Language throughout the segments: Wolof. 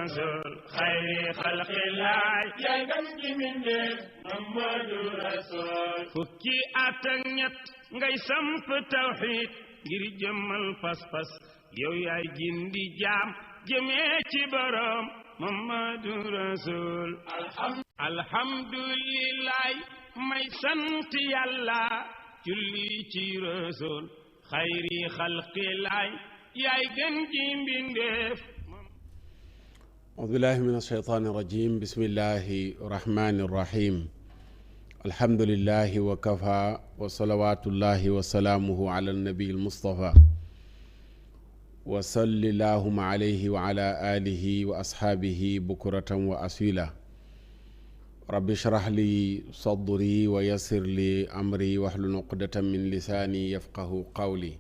rasul xayri xalqillaay yaay gën gi mbindéef Muhammadu rasul fukki at ak ñett ngay samp tawxiid ngir jëmmal pas-pas yow yaay gindi jaam jëmee ci borom Muhammadu rasul alhamdulillahi may sant yàlla julli ci rasul xayri xalqillaay yaay gën gi mbindéef. auzu billahi min ashaytaani rajim bismillahi rahmani rahim alhamdulillahi wa kafa wa salawatullahi wa salaamuhu ala nabi almustafa wa salli llahuma alayhi wa ala alihi wa ashaabihi bukratan wa asila rabbi shrah li sadri wa yassir li amri wahlul uqdatan min lisaani yafqahu qawli.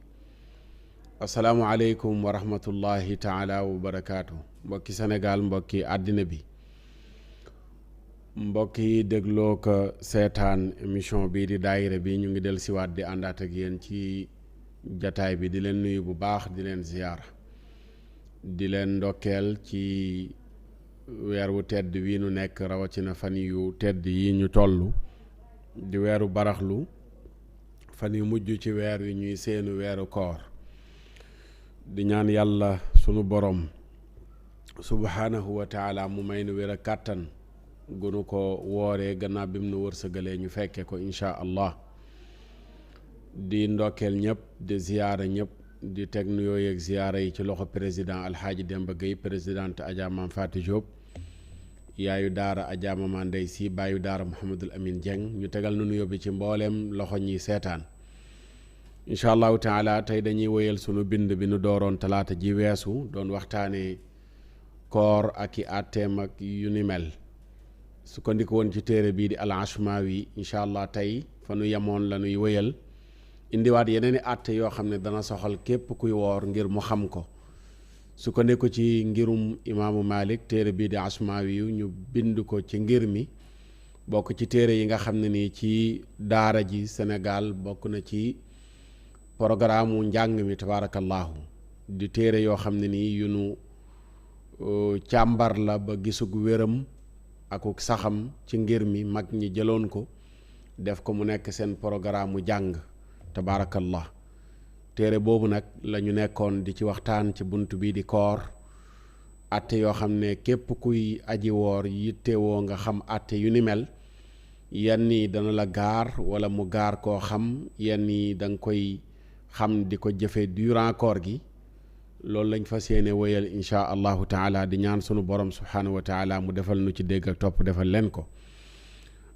assalaamu aleykum wa rahmatullahi taala wa barakaatu. mbokki Sénégal mbokki àddina bi mbokki dégloo ko seetaan émission bii di daayira bi ñu ngi del siwaat di àndaat ak yéen ci jataay bi di leen nuyu bu baax di leen ziyaar di leen ndokkeel ci weer wu tedd wi nu nekk rawatina fan yu tedd yi ñu toll di weeru baraxlu fan yu mujj ci weer wi ñuy seenu weeru koor di ñaan yàlla sunu borom subhaanahu wa taala mu may nu wér a kàttan gunu ko wooree gannaaw bi mu nu wërsëgalee ñu fekke ko insha allah di ndokkeel ñëpp di ziyaara ñëpp di teg nuyoo yeeg ziyaara yi ci loxo président Alxaaji Demba Gueye présidente Adja Mame Fatou Diop yaayu daara Adja Mama Ndey Si baayu daara Mouhamadul Amin Dieng ñu tegal nu nuyoo bi ci mbooleem loxo ñi seetaan incha allahu taala tey dañuy woyal sunu bind bi nu dooroon talaata ji weesu doon waxtaane koor ak i àtteem ak yu ni mel su ko ndiko woon ci téere bii di al Ashmawi incha allah tey fa nu yemoon la nuy woyal indiwaat yeneen i àtte yoo xam ne dana soxal képp kuy woor ngir mu xam ko su ko nekko ci ngirum imaamu Malik téere bii di Ashmawi ñu bind ko ci ngir mi bokk ci téere yi nga xam ne nii ci daara ji Sénégal bokk na ci programme mu njàng mi tabaarakallaahu di téere yoo xam ne nii yu nu càmbar la ba gisug wéram akuk saxam ci ngir mi mag ñi jëloon ko def ko mu nekk seen programme mu jàng tabaarakallah téere boobu nag la ñu nekkoon di ci waxtaan ci bunt bi di koor atte yoo xam ne képp kuy aji woor yittewoo nga xam atte yu ni mel yenn yi dana la gaar wala mu gaar koo xam yenn yi da nga koy xam di ko jëfe durant koor gi loolu lañ fas yéene wéyal insha allahu taala di ñaan sunu borom subhaanahu wa taala mu defal nu ci dégg ak topp defal leen ko.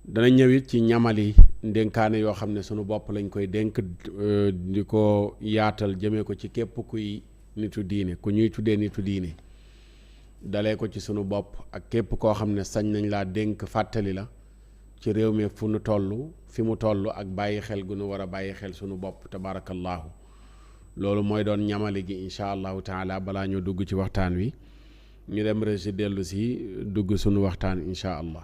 dana ñëwit ci ñamali ndénkaane yoo xam ne sunu bopp lañ koy dénk di ko yaatal jëmee ko ci képp kuy nitu diine ku ñuy tuddee nitu diine dalee ko ci sunu bopp ak képp koo xam ne sañ nañ laa dénk fàttali la ci réew mi fu nu toll fi mu toll ak bàyyi xel gu nu war a bàyyi xel sunu bopp tabaarakallaahu loolu mooy doon ñamali gi incha allahu taala balaa ñu dugg ci waxtaan wi ñu dem rési dellu si dugg sunu waxtaan incha allah.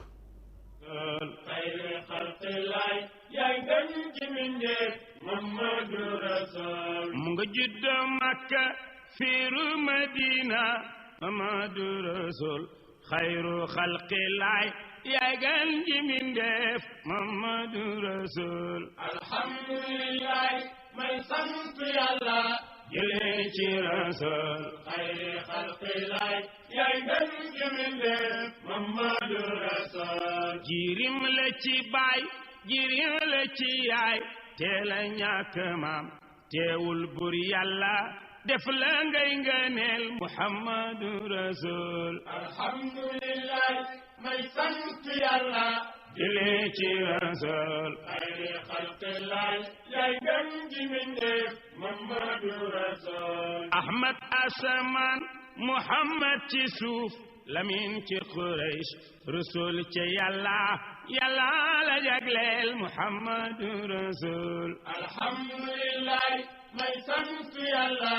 mu nga juddoo Makka fiiru Madina Muhammadu rasul xayru xalqillaay yaay gën ji mbindéef Muhammadu rasul alhamdulillahi may sant yàlla jëlee ci rasul xayri xalqillaay yaay gën ji mbindéef Muhammadu rasul jirim la ci baay jirim la ci yaay teel a ñàkk maam teewul bur yàlla def la ngay ngëneel Muhammadu rasul alhamdulillahi may sant yàlla jëlee ci rasul xayri xalqillaay yaay gën ji mbindéef Muhammadu rasul Ahmad asamaan Muhammad ci suuf Lamin ci Quraysh rasul ci yàlla yàlla la jagleel Muhammadu rasul alhamdulillahi may sant yàlla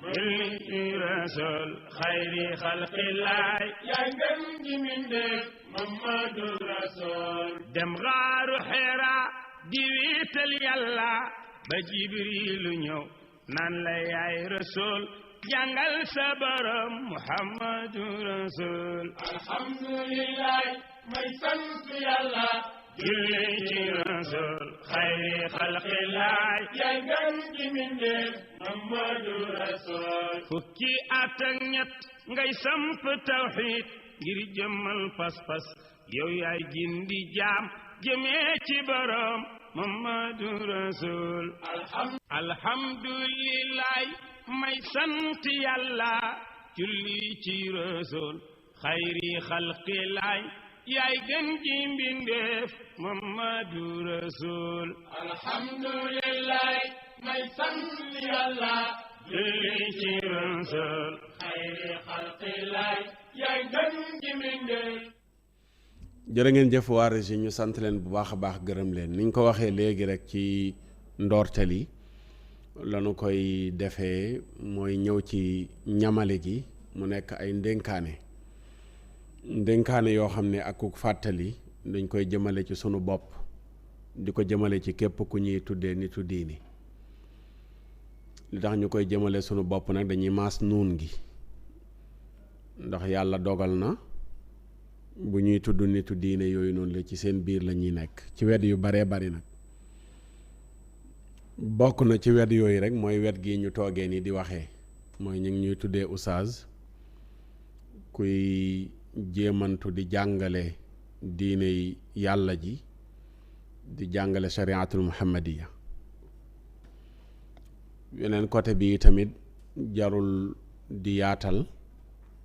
jëlee ci rasul xayri xalqillaay yaay gën ji mbindéef Muhammadu rasul dem xaaru Hira di wiital yàlla ba Jibrilu ñëw naan la yaay rasul jàngal sa borom Muhammadu Rasul alhamdulillah may sant yàlla julli ci Rasul xayri xalqillaay yaay gën ci mbindeef Muhammadu Rasul fukki at ak ñett ngay samp tawxiid ngir jëmmal pas-pas yow yaay gindi jaam jëmee ci borom Muhammadu Rasul alhamdulillah may sant yàlla julli ci Rasul xayri xalqillaay yaay gën ci mbindeef Muhammadu Rasul alhamdulillah may sant yàlla julli ci Rasul xayri xalqillaay yaay gën ci mbindeef. jërë ngeen jëf waa Régie ñu sant leen bu baax a baax gërëm leen niñ ko waxee léegi rek ci ndoorteel yi lanu koy defee mooy ñëw ci ñamale gi mu nekk ay ndénkaane yoo xam ne ak ku fàttali dañ koy jëmale ci sunu bopp di ko jëmale ci képp ku ñuy tuddee nitu diini li tax ñu koy jëmale sunu bopp nag dañuy maas nuun gi ndax yàlla dogal na bu ñuy tudd nitu diine yooyu noonu la ci seen biir la ñuy nekk ci wet yu baree bari nag bokk na ci wet yooyu rek mooy wet gi ñu toogee ni di waxee mooy ñu ngi ñuy tuddee oustaz kuy jéemantu di jàngale diine yàlla ji di jàngale shariatul muhammadiya yeneen côté bi tamit jarul di yaatal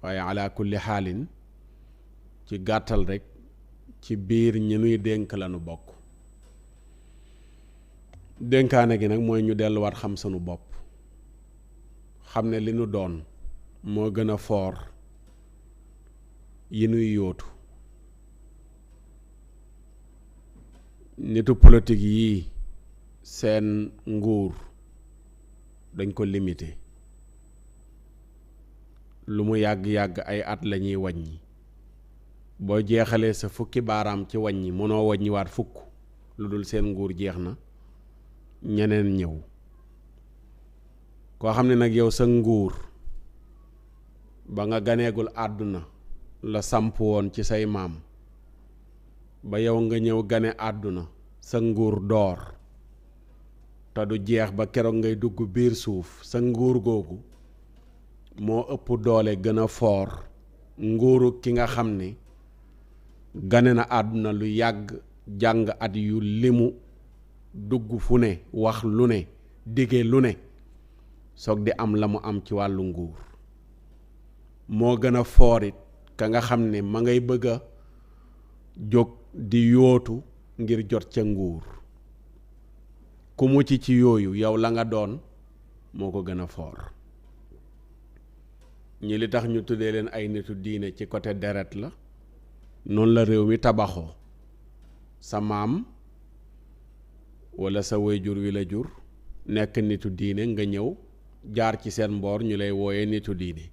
waaye ala kulli xaalin ci gàttal rek ci biir ñi nuy dénk lanu bokk dénkaane gi nag mooy ñu delluwaat xam sunu bopp xam ne li nu doon moo gën a foor yi nuy yóotu nitu politique yii seen nguur dañ ko limité lu mu yàgg-yàgg ay at la ñuy wàññi boo jeexalee sa fukki baaraam ci wàññi mënoo wàññiwaat fukk lu dul seen nguur jeex na ñeneen ñëw koo xam ne nag yow sa nguur ba nga ganeegul àdduna la samp woon ci say maam ba yow nga ñëw gane àdduna sa nguur door te du jeex ba keroog ngay dugg biir suuf sa nguur googu moo ëpp doole gën a foor nguuru ki nga xam ne gane na àdduna lu yàgg jàng at yu limu dugg fu ne wax lu ne dige lu ne soog di am la mu am ci wàllu nguur moo gën a foorit ka nga xam ne ma ngay bëgg a jóg di yootu ngir jot ca nguur ku mu ci yooyu yow la nga doon moo ko gën a foor ñi li tax ñu tuddee leen ay nitu diine ci côté deret la noonu la réew mi tabaxoo sa maam walla sa waajur wi la jur nekk nitu diine nga ñëw jaar ci seen mboor ñu lay wooyee nitu diine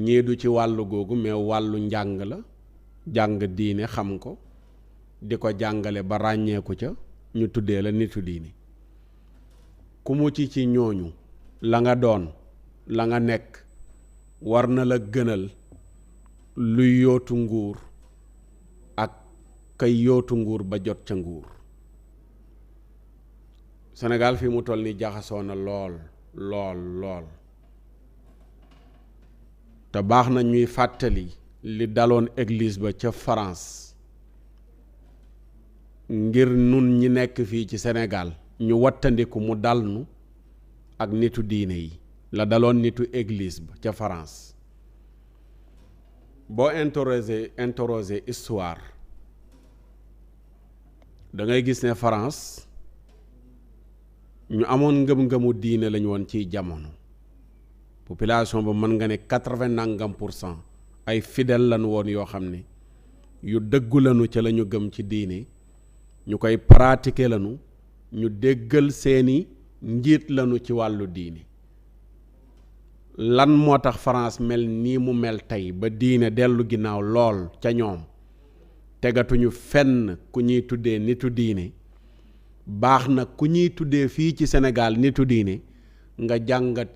ñii du ci wàllu googu mais wàllu njàng la jàng diine xam ko di ko jàngale ba ràññeeku ca ñu tuddee la nitu diine ku mu ci ñooñu la nga doon la nga nekk war na la gënal luy yootu nguur ak kay yootu nguur ba jot ca nguur Sénégal fi mu toll ni jaxasoo na lool te baax na ñuy fàttali li daloon église ba ca France ngir nun ñi nekk fii ci Sénégal ñu wattandiku mu dal nu ak nitu diine yi la daloon nitu église ba ca France boo interroger histoire da ngay gis ne France ñu amoon ngëm-ngëmu diine lañu woon ciy jamono population ba mën nga ne 80% ay fidèles lañu woon yoo xam ne yu dëggu lañu ca la ñu gëm ci diine ñu koy pratiquer lañu ñu déggal seeni njiit lañu ci wàllu diine lan moo tax France mel nii mu mel tey ba diine dellu ginnaaw lool ca ñoom tegatuñu fenn ku ñuy tuddee nitu diine baax na ku ñuy tuddee fii ci Sénégal nitu diine nga jàngat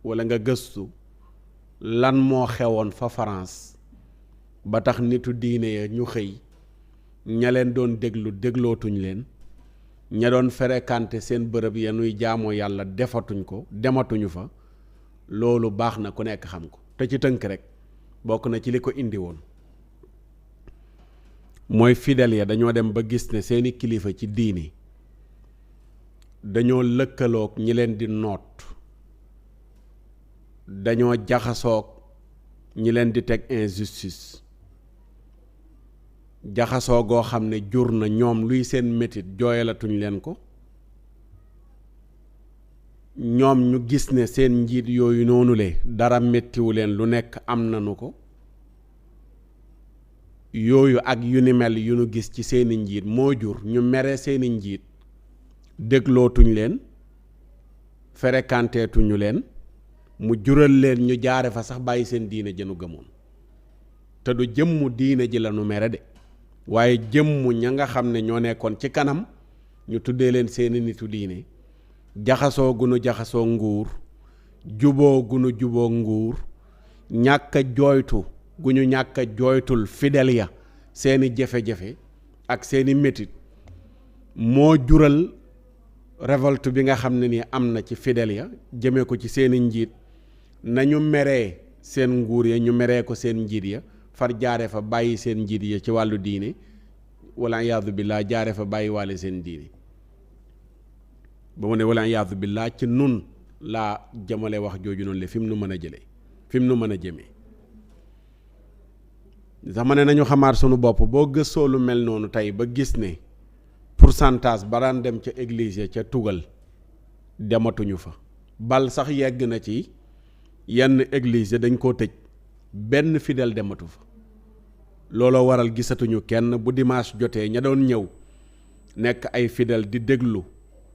walla nga gëstu lan moo xewoon fa France ba tax nitu diine ya ñu xëy ña leen doon déglu déglootuñ leen, ña doon fréquenté seen bërëb ya nuy jaamoo yàlla defatuñ ko, dematuñu fa. Loolu baax na ku nekk xam ko. te ci tënk rek bokk na ci li ko indi woon mooy fidèles ya dañoo dem ba gis ne seeni kilifa ci diini dañoo lëkkaloog ñi leen di noot, dañoo jaxasoog ñi leen di teg injustice, jaxasoo goo xam ne jur na ñoom luy seen métit jooyalatuñ leen ko. ñoom ñu gis ne seen njiit yooyu noonu le dara mettiwu leen, lu nekk am nanu ko. yooyu ak yu ni mel yu nu gis ci seeni njiit moo jur ñu mere seeni njiit, déglootuñ leen, fréquenteetuñu leen, mu jural leen ñu jaare fa sax bàyyi seen diine jënu gëmoon. te du jëmmu diine ji la nu mere de, waaye jëmmu ña nga xam ne ñoo nekkoon ci kanam ñu tuddee leen seeni nitu diine, jaxasoo gu nu jaxasoo nguur, juboo gu nu juboo nguur, ñàkk a jooytu gu ñu ñàkk a jooytul fidèles ya seeni jafe-jafe ak seeni métit moo jural révolte bi nga xam ne ni am na ci fidèles ya jëmee ko ci seeni njiit. nañu meree seen nguur ya ñu meree ko seen njiit ya, far jaare fa bàyyi seen njiit ya ci wàllu diine, wala iyaadu billah jaare fa bàyyi waale seen diine. ba mu ne wala iyaadu billah ci nun laa jëmale wax jooju noonu le fi mu nu mën a jëlee, fi mu nu mën a jëmee. sax ma ne nañu xamaat sunu bopp. boo gëstoo lu mel noonu tey ba gis ne pourcentage ba daan dem ca église ca tugal dematuñu fa, bal sax yegg na ci yenn église dañ koo tëj, benn fidèle dematu fa. looloo waral gisatuñu kenn bu dimanche jotee ña doon ñëw nekk ay fidèle di déglu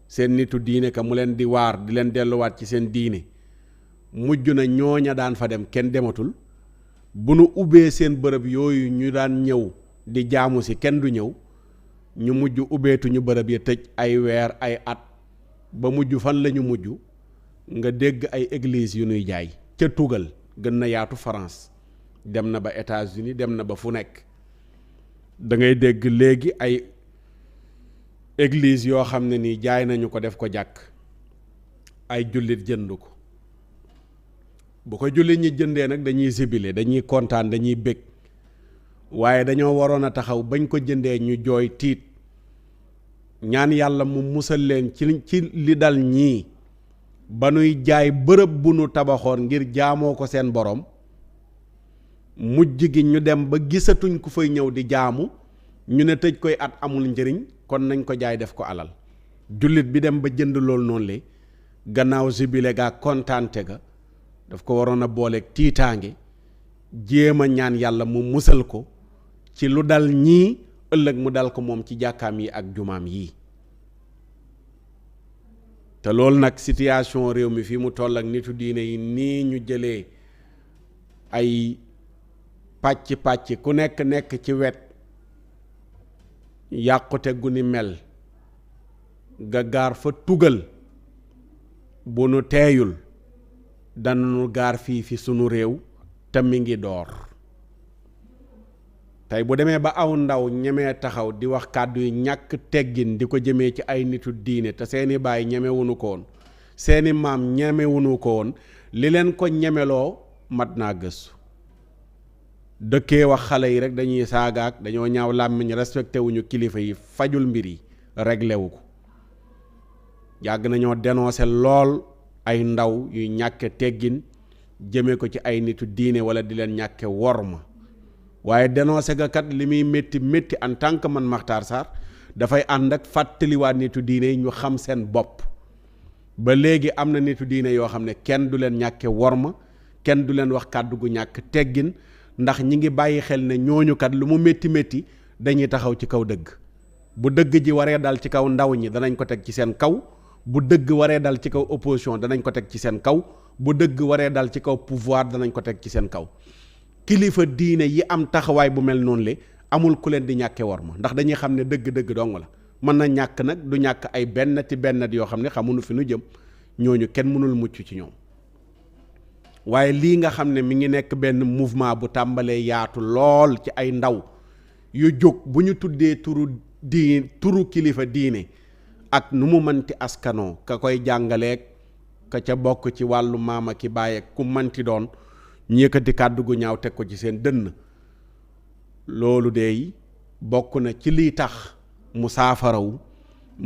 seen nitu diine ka mu leen di waar di leen delluwaat ci seen diine, mujj na ñooña daan fa dem kenn dematul. bu nu ubbee seen bërëb yooyu ñu daan ñëw di jaamu si kenn du ñëw, ñu mujj ubbeetuñu bërëb ya tëj ay weer ay at, ba mujj fan lañu mujj nga dégg ay église yu nuy jaay ca tugal. gën na yaatu France, dem na ba États-Unis, dem na ba fu nekk. da ngay dégg léegi ay église yoo xam ne nii jaay nañu ko def ko jàkk, ay jullit jënd ko. bu ko jullit ñi jëndee nag dañuy sibile, dañuy kontaan, dañuy bég, waaye dañoo waroon a taxaw bañ ko jëndee ñu jooy tiit ñaan yàlla mu musal leen ci li dal ñii ba nuy jaay bërëb bu nu tabaxoon ngir jaamoo ko seen borom. mujj gi ñu dem ba gisatuñ ku fay ñëw di jaamu, ñu ne tëj koy at amul njëriñ, kon nañ ko jaay def ko alal. jullit bi dem ba jënd loolu noonu le gannaaw jubile gaa kontaante ga daf ko waroon a booleeg tiitaange, jéem a ñaan yàlla mu musal ko ci lu dal ñii, ëllëg mu dal ko moom ci jàkkaam yi ak jumaam yii. te loolu nag situation réew mi fii mu toll ak nitu diine yi nii ñu jëlee ay pàcc ku nekk ci wet, yàqute gu ni mel ga gaar fa tugal, bu nu teeyul danu gaar fii fi sunu réew te mi ngi door. tey bu demee ba aw ndaw ñemee taxaw di wax kàddu yi ñàkk teggin di ko jëmee ci ay nitu diine te seeni baay ñemewuñu ko woon, seeni maam ñemewuñu ko woon, li leen ko ñemeloo mat naa gëstu. dëkkee wax xale yi rek dañuy saagaak dañoo ñaaw làmmiñ, respecté wuñu kilifa yi, fajul mbir yi, réglé wu ko. yàgg nañoo dénoncé lool ay ndaw yuy ñàkke teggin jëme ko ci ay nitu diine wala di leen ñàkke worma. waaye dénoncé ga kat li muy métti en tant que man Makhtar Sarr dafay ànd ak fàttaliwaat nitu diine yi ñu xam seen bopp. ba léegi am na nitu diine yoo xam ne kenn du leen ñàkke worma, kenn du leen wax kàddu gu ñàkk teggin, ndax ñi ngi bàyyi xel ne ñooñu kat lu mu métti dañuy taxaw ci kaw dëgg. bu dëgg ji waree dal ci kaw ndaw ñi danañ ko teg ci seen kaw, bu dëgg waree dal ci kaw opposition danañ ko teg ci seen kaw, bu dëgg waree dal ci kaw pouvoir danañ ko teg ci seen kaw. kilifa diine yi am taxawaay bu mel noonu le amul ku leen di ñàkke worma, ndax dañuy xam ne dëgg dong la. mën na ñàkk nag du ñàkk ay bennati yoo xam ne xamuñu fi nu jëm, ñooñu kenn mënul mucc ci ñoom. waaye lii nga xam ne mi ngi nekk benn mouvement bu tàmbalee yaatu lool ci ay ndaw yu jóg bu ñu tuddee turu kilifa diine ak nu mu mënti askanoo ka koy jàngaleek ka ca bokk ci wàllu maama ki baay ak ku mënti doon ñu yëkkati kàddu gu ñaaw teg ko ci seen dënn loolu de bokk na ci liy tax mu saafarawu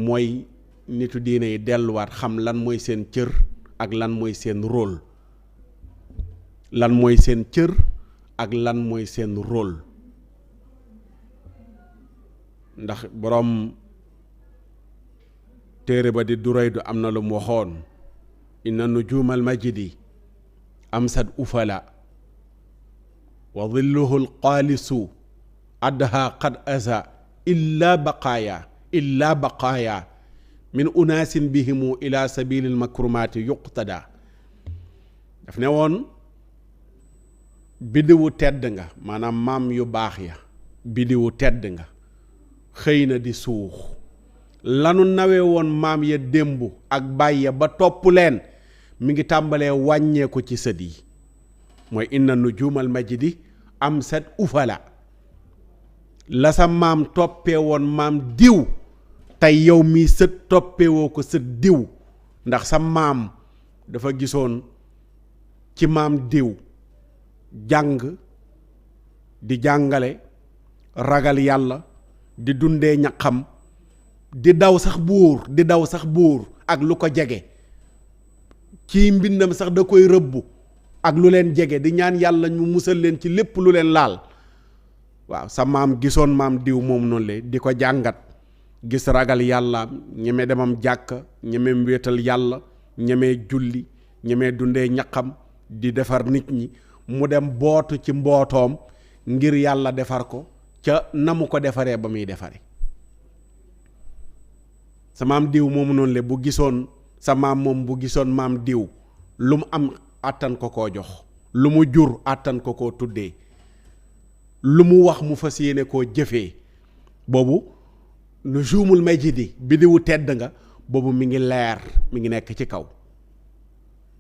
mooy nitu diine yi delluwaat xam lan mooy seen cër ak lan mooy seen rôle lan mooy seen cër ak lan mooy seen rôle ndax boroom téere ba di Duraydu am na lu mu waxoon inna nujuumal majidi amsad ufala wa dhilluhu alqaalisu adha qad aza illa baqaaya min unaasin bihimu ila sabilil makrumaati yuqtada daf ne woon biddiwu tedd nga maanaam maam yu baax ya biddiwu tedd nga xëy na di suux lanu nawee woon maam ya démb ak baay ya ba topp leen mi ngi tàmbalee wàññeeku ci sët yi mooy inna nujuumal majidi am sat ufala la sa maam toppee woon maam diw tey yow mii sët toppewoo ko sët diw ndax sa maam dafa gisoon ci maam diw jàng di jàngale ragal yàlla di dundee ñaqam di daw sax buur ak lu ko jege ci mbindam sax da koy rëbbu ak lu leen jege di ñaan yàlla ñu musal leen ci lépp lu leen laal waaw sa maam gisoon maam diw moom noonu le di ko jàngat gis ragal yàlla ñeme demam jàkk ñeme wéetal yàlla ñeme julli ñeme dundee ñaqam di defar nit ñi mu dem bootu ci mbootoom ngir yàlla defar ko ca na mu ko defaree ba muy defare sa maam diw moomu noonu le bu gisoon sa maam moom bu gisoon maam diw lu mu am àttan ko koo jox lu mu jur àttan ko koo tuddee lu mu wax mu fas yéene koo jëfee boobu nujuumul majidi biddiwu tedd nga boobu mi ngi leer mi ngi nekk ci kaw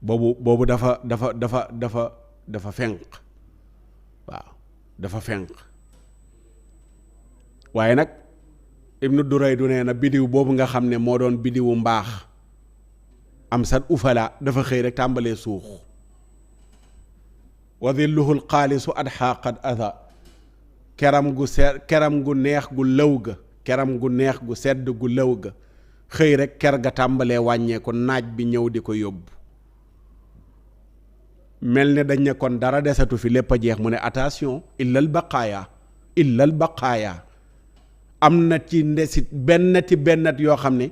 boobu dafa fenq waaw dafa fenq waaye nag ibnu Duraydu nee na biddiw boobu nga xam ne moo doon biddiwu mbaax am sat ufala dafa xëy rek tàmbalee suux wa dhilluhul xaalisu adha qad adha keram gu neex gu lëw ga keram gu neex gu sedd gu lëw ga xëy rek ker ga tàmbalee wàññeeku naaj bi ñëw di ko yóbbu mel ne dañ ne kon dara desatu fi lépp a jeex mu ne attention illal baqaaya am na ci ndesit bennat yoo xam ne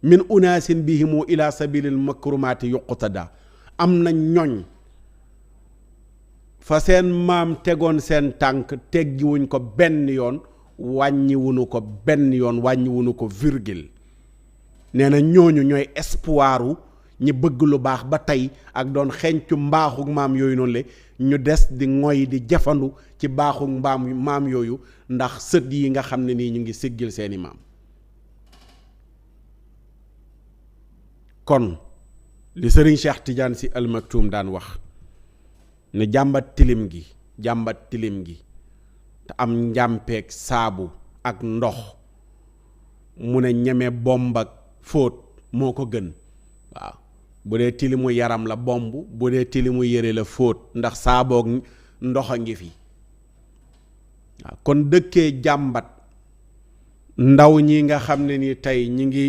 min unaasin bihimu ila sabilil makrumaati yuqtada am na ñoñ fa seen maam tegoon seen tànk teggiwuñ ko benn yoon wàññiwuñu ko virgule nee na ñooñu ñooy espoiru ñi bëgg lu baax ba tey ak doon xencu mbaaxu maam yooyu noonu le ñu des di ngoy di jafandu ci baaxu maam yooyu ndax sët yi nga xam ne nii ñu ngi siggil seeni maam kon li sëriñ Cheikh Tidiane Sy Al Maktoum daan wax ne jàmbat tilim gi te am njàmpeeg saabu ak ndox mu ne ñeme bomb ak fóot moo ko gën waaw bu dee tilimu yaram la bomb bu dee tilimu yére la fóot ndax saaboog ndox a ngi fi waaw kon dëkkee jàmbat ndaw ñi nga xam ne ni tey ñi ngi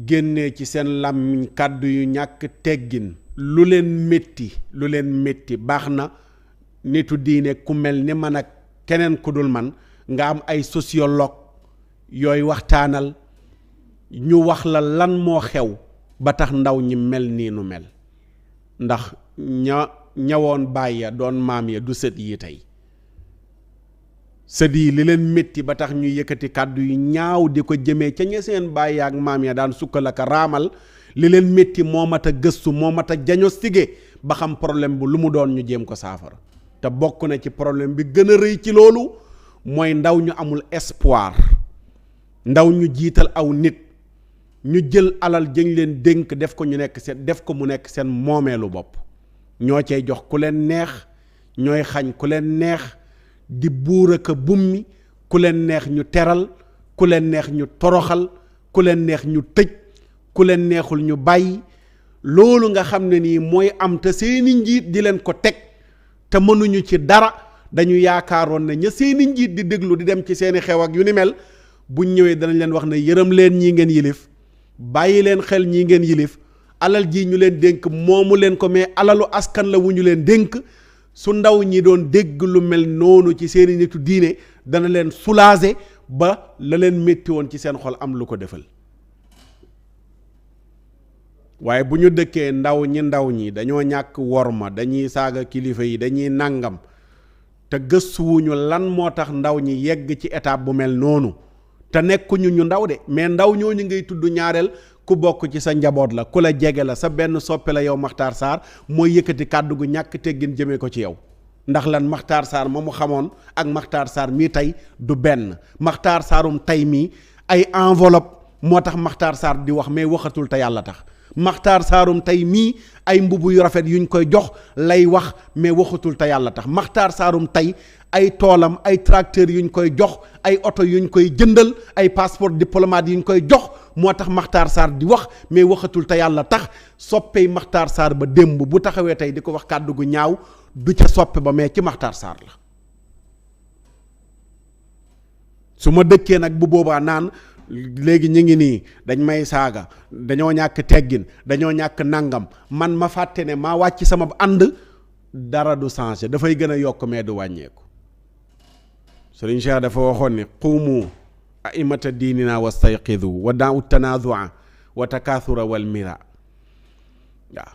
génnee ci seen làmmiñ kàddu yu ñàkk teggin lu leen métti baax na nitu diine ku mel ni man ak keneen ku dul man nga am ay sociologue yooyu waxtaanal ñu wax la lan moo xew ba tax ndaw ñi mel nii nu mel ndax ñawoon baay ya doon maam ya du sët yi tey sët yi li leen métti ba tax ñuy yëkkati kàddu yu ñaaw di ko jëmee ca ña seen baay ya ak maam ya daan sukkal ak raamal li leen métti moo mat a gëstu moo mat a diagnostiqué ba xam problème bu lu mu doon ñu jéem ko saafara te bokk na ci problème bi gën a rëy ci loolu mooy ndaw ñu amul espoir ndaw ñu jiital aw nit ñu jël alal jëñ leen dénk def ko mu nekk seen moomeelu bopp ñoo cay jox ku leen neex, ñooy xañ ku leen neex, di buur ak a bummi, ku leen neex ñu teral, ku leen neex ñu toroxal, ku leen neex ñu tëj, ku leen neexul ñu bàyyi. loolu nga xam ne nii mooy am te seeni njiit di leen ko teg te mënuñu ci dara, dañu yaakaaroon ne ña seeni njiit di déglu di dem ci seeni xew ak yu ni mel, buñ ñëwee danañ leen wax ne yërëm leen ñii ngeen yilif, bàyyi leen xel ñii ngeen yilif, alal ji ñu leen dénk moomu leen ko, mais alalu askan la wu ñu leen dénk. su ndaw ñi doon dégg lu mel noonu ci seeni nitu diine, dana leen soulager ba la leen métti woon ci seen xol am lu ko defal. waaye bu ñu dëkkee ndaw ñi dañoo ñàkk worma, dañuy saaga kilifa yi, dañuy nàngam, te gëstuwuñu lan moo tax ndaw ñi yegg ci étape bu mel noonu, te nekkuñu ñu ndaw de, mais ndaw ñooñu ngay tudd ñaareel ku bokk ci sa njaboot la, ku la jege la, sa benn soppe la yow Makhtar Sarr, mooy yëkkati kàddu gu ñàkk teggin jëmee ko ci yow. ndax lan Makhtar Sarr ma mu xamoon ak Makhtar Sarr mii tey du benn. Makhtar Sarrum tey mii ay enveloppe moo tax Makhtar Sarr di wax, mais waxatul te yàlla tax. Makhtar Sarrum tey mii ay mbubu yu rafet yuñ koy jox lay wax, mais waxatul te yàlla tax. Makhtar Sarrum tey ay toolam, ay tracteur yuñ koy jox, ay oto yuñ koy jëndal, ay passeport diplomate yuñ koy jox, moo tax Makhtar Sarr di wax, mais waxatul te yàlla tax. soppey Makhtar Sarr ba démb bu taxawee tey di ko wax kàddu gu ñaaw, du ca soppe ba, mais ci Makhtar Sarr la. su ma dëkkee nag bu boobaa naan léegi ñu ngi nii dañ may saaga, dañoo ñàkk teggin, dañoo ñàkk nangam, man ma fàtte ne maa wàcc sama ànd, dara du changé, dafay gën a yokk mais du wàññeeku. Sëriñ Cheikh dafa waxoon ni qumu aimata diinina wastayqidu wa da'u tanazua wa takathura wal mira. waaw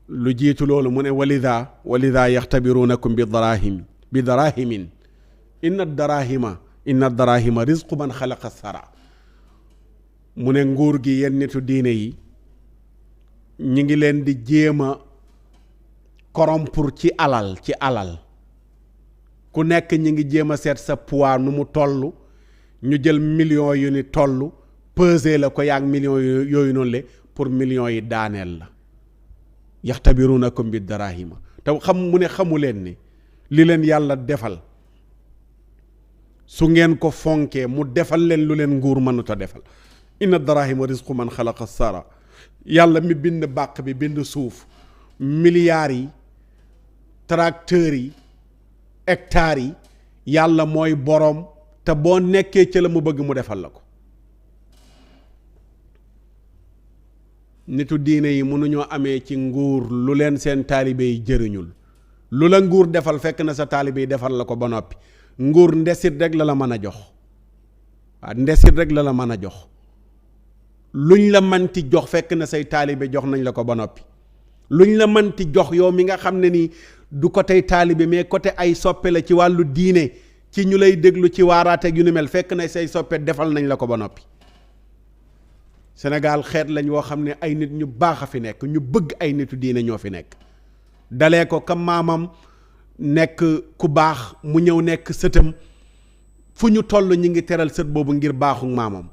lu jiitu loolu mu ne walida yaxtabirunakum bi darahimin inna darahima rizqu man xalaqa sara. mu ne nguur gi yenn nitu diine yi ñi ngi leen di jéem a corrompre ci alal ku nekk ñi ngi jéem a seet sa poids nu mu toll, ñu jël millions yu ni toll peser la ko yaag millions yooyu noonu le pour millions yi daaneel la. yaxtabirunakum bi darahima, te mu ne xamu leen ni li leen yàlla defal su ngeen ko fonkee mu defal leen lu leen nguur mënut a defal. inna darahima rizqu man xalaqa sara. yàlla mi bind bàq bi bind suuf, milliards yi, tracteurs yi, hectares yi, yàlla mooy boroom, te boo nekkee ca la mu bëgg mu defal la ko. nitu diine yi mënuñoo amee ci nguur lu leen seen taalibe yi jëriñul. lu la nguur defal fekk na sa taalibe yi defal la ko ba noppi. nguur ndesit rek la mën a jox. waaw ndesit rek la mën a jox. luñ la mënti jox fekk na say taalibe jox nañ la ko ba noppi. luñ la mënti jox yow mi nga xam ne ni du côté taalibe mais côté ay soppe la ci wàllu diine, ci ñu lay déglu ci waaraateeg yu ni mel, fekk na say soppe defal nañ la ko ba noppi. Sénégal xeet lañ woo xam ne ay nit ñu baax a fi nekk, ñu bëgg ay nitu diine ñoo fi nekk. dalee ko kam maamam nekk ku baax mu ñëw nekk sëtam, fu ñu toll ñi ngi teral sët boobu ngir baaxu maamam.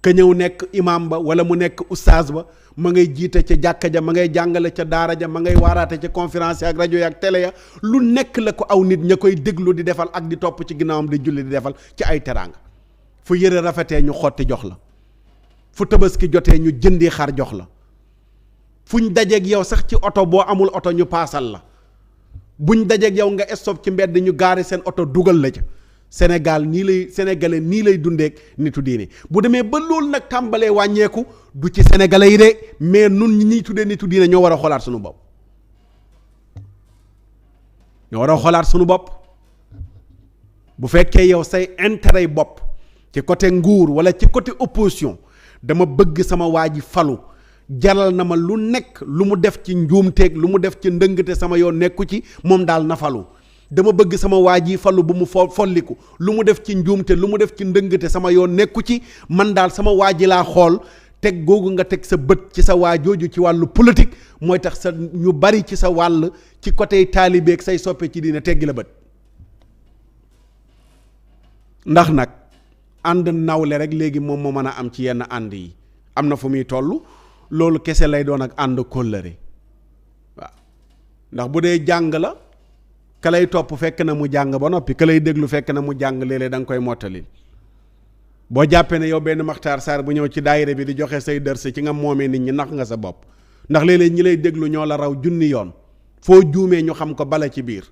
ka ñëw nekk imam ba wala mu nekk oustaz ba, ma ngay jiite ca jàkka ja, ma ngay jàngale ca daara ja, ma ngay waaraate ca conférence ak rajo ya ak télé ya, lu nekk la ko aw nit ña koy déglu di defal ak di topp ci ginnaawam di julli di defal ci ay teraanga. fu yëre rafetee ñu xotti jox la, fu tabaski jotee ñu jëndi xar jox la, fuñ dajeeg yow sax ci oto boo amul oto ñu paasal la, buñ dajeeg yow nga stop ci mbedd ñu gaari seen oto dugal la ca. Sénégalais nii lay dundeek nitu diine. bu demee ba loolu nag tàmbalee wàññeeku, du ci sénégalais yi de, mais nun ñi tuddee nitu diine ñoo war a xoolaat suñu bopp. bu fekkee yow say intérêt bopp ci côté nguur wala ci côté opposition, dama bëgg sama waa ji falu, jaral na ma lu nekk, lu mu def ci njuumteeg lu mu def ci ndëngate sama yoon nekku ci, moom daal na falu. dama bëgg sama waa ji falu bu mu folliku, lu mu def ci njuumte lu mu def ci ndëngate sama yoon nekku ci, man daal sama waa ji laa xool. teg googu nga teg sa bët ci sa waa jooju ci wàllu politique mooy tax sa ñu bari ci sa wàll ci côté taalibeeg say soppe ci diine teggi la bët. ndax nag ànd nawle rek léegi moom moo mën a am ci yenn ànd yi, am na fu muy toll, loolu kese lay doon ak ànd kóllëre waaw. ndax bu dee jàng la ka lay topp fekk na mu jàng ba noppi ka lay déglu fekk na mu jàng léeg-léeg da nga koy mottali boo jàppee ne yow benn Maxtaar Sarr bu ñëw ci daayira bi di joxe say dërs ci nga moomee nit ñi nax nga sa bopp ndax léeg-léeg ñi lay déglu ñoo la raw junni yoon foo juumee ñu xam ko bala ci biir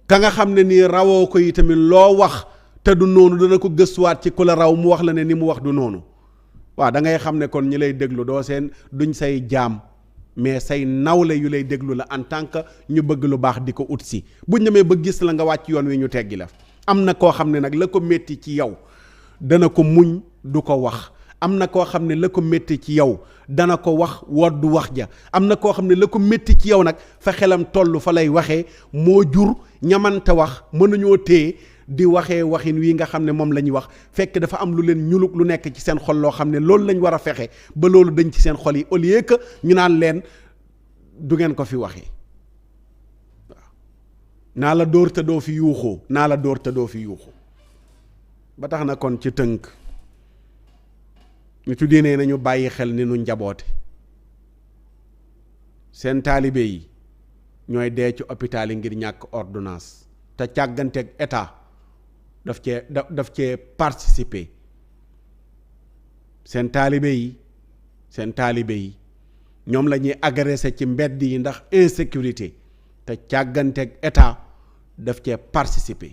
ka nga xam ne nii rawoo ko yi tamit loo wax te du noonu dana ko gëstuwaat ci ku la raw mu wax la ne ni mu wax du noonu waaw da ngay xam ne kon ñi lay déglu doo seen duñ say jaam mais say nawle yu lay déglu la en tant que ñu bëgg lu baax di ko ut si buñ demee ba gis la nga wàcc yoon wi ñu teggi la am na koo xam ne nag la ko métti ci yow dana ko muñ du ko wax am na koo xam ne la ko métti ci yow dana ko wax woddu wax ja am na koo xam ne la ko métti ci yow nag fa xelam toll fa lay waxee moo jur ñamante wax mënuñoo téye di waxee waxin wi nga xam ne moom la ñuy wax fekk dafa am lu leen ñuluk lu nekk ci seen xol loo xam ne loolu lañ war a fexe ba loolu dañ ci seen xol yi au lieu que ñu naan leen du ngeen ko fi waxee waaw naa la dóor te doo fi yuuxoo naa la dóor te doo fi yuuxoo ba tax na kon ci tënk ñu tuddee nee nañu bàyyi xel ni nu njaboote seen taalibe yi ñooy dee ci hôpital yi ngir ñàkk ordonnance te càgganteeg état daf cee participer seen taalibe yi ñoom la ñuy agressé ci mbedd yi ndax insécurité te càgganteeg état daf cee participer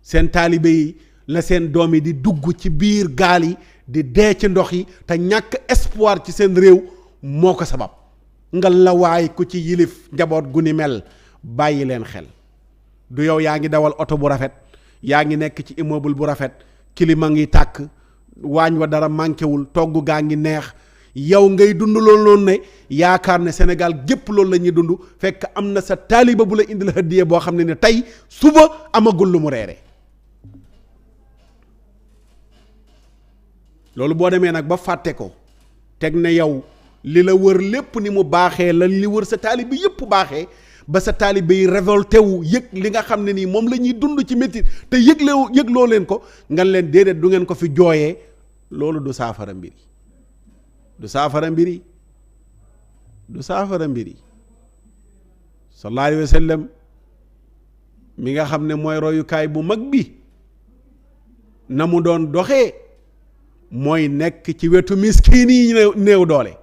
seen taalibe yi la seen doom yi di dugg ci biir gaal yi di dee ci ndox yi te ñàkk espoir ci seen réew moo ko sabab nga la waay ku ci yilif njaboot gu ni mel bàyyi leen xel du yow yaa ngi dawal oto bu rafet yaa ngi nekk ci immeuble bu rafet kilima ngi tàkk waañ wa dara manquéwul togg gaa ngi neex yow ngay dund loolu noonu ne yaakaar ne Sénégal gépp loolu la ñuy dund fekk am na sa taaliba bu la indil hadiya boo xam ne tey suba amagul lu mu reere loolu boo demee nag ba fàtte ko teg ne yow li la wër lépp ni mu baaxee la li wër sa taalibe yépp baaxee ba sa taalibe yi révolté wu yëg li nga xam ne nii moom la ñuy dund ci métti te yëgloo leen ko nga leen déedéet du ngeen ko fi jooyee loolu du saafara mbir yi du saafara mbir yi du saafara mbir yi sallallahu alayhi wa sallam mi nga xam ne mooy royukaay bu mag bi na mu doon doxee mooy nekk ci wetu miskin yi néew doole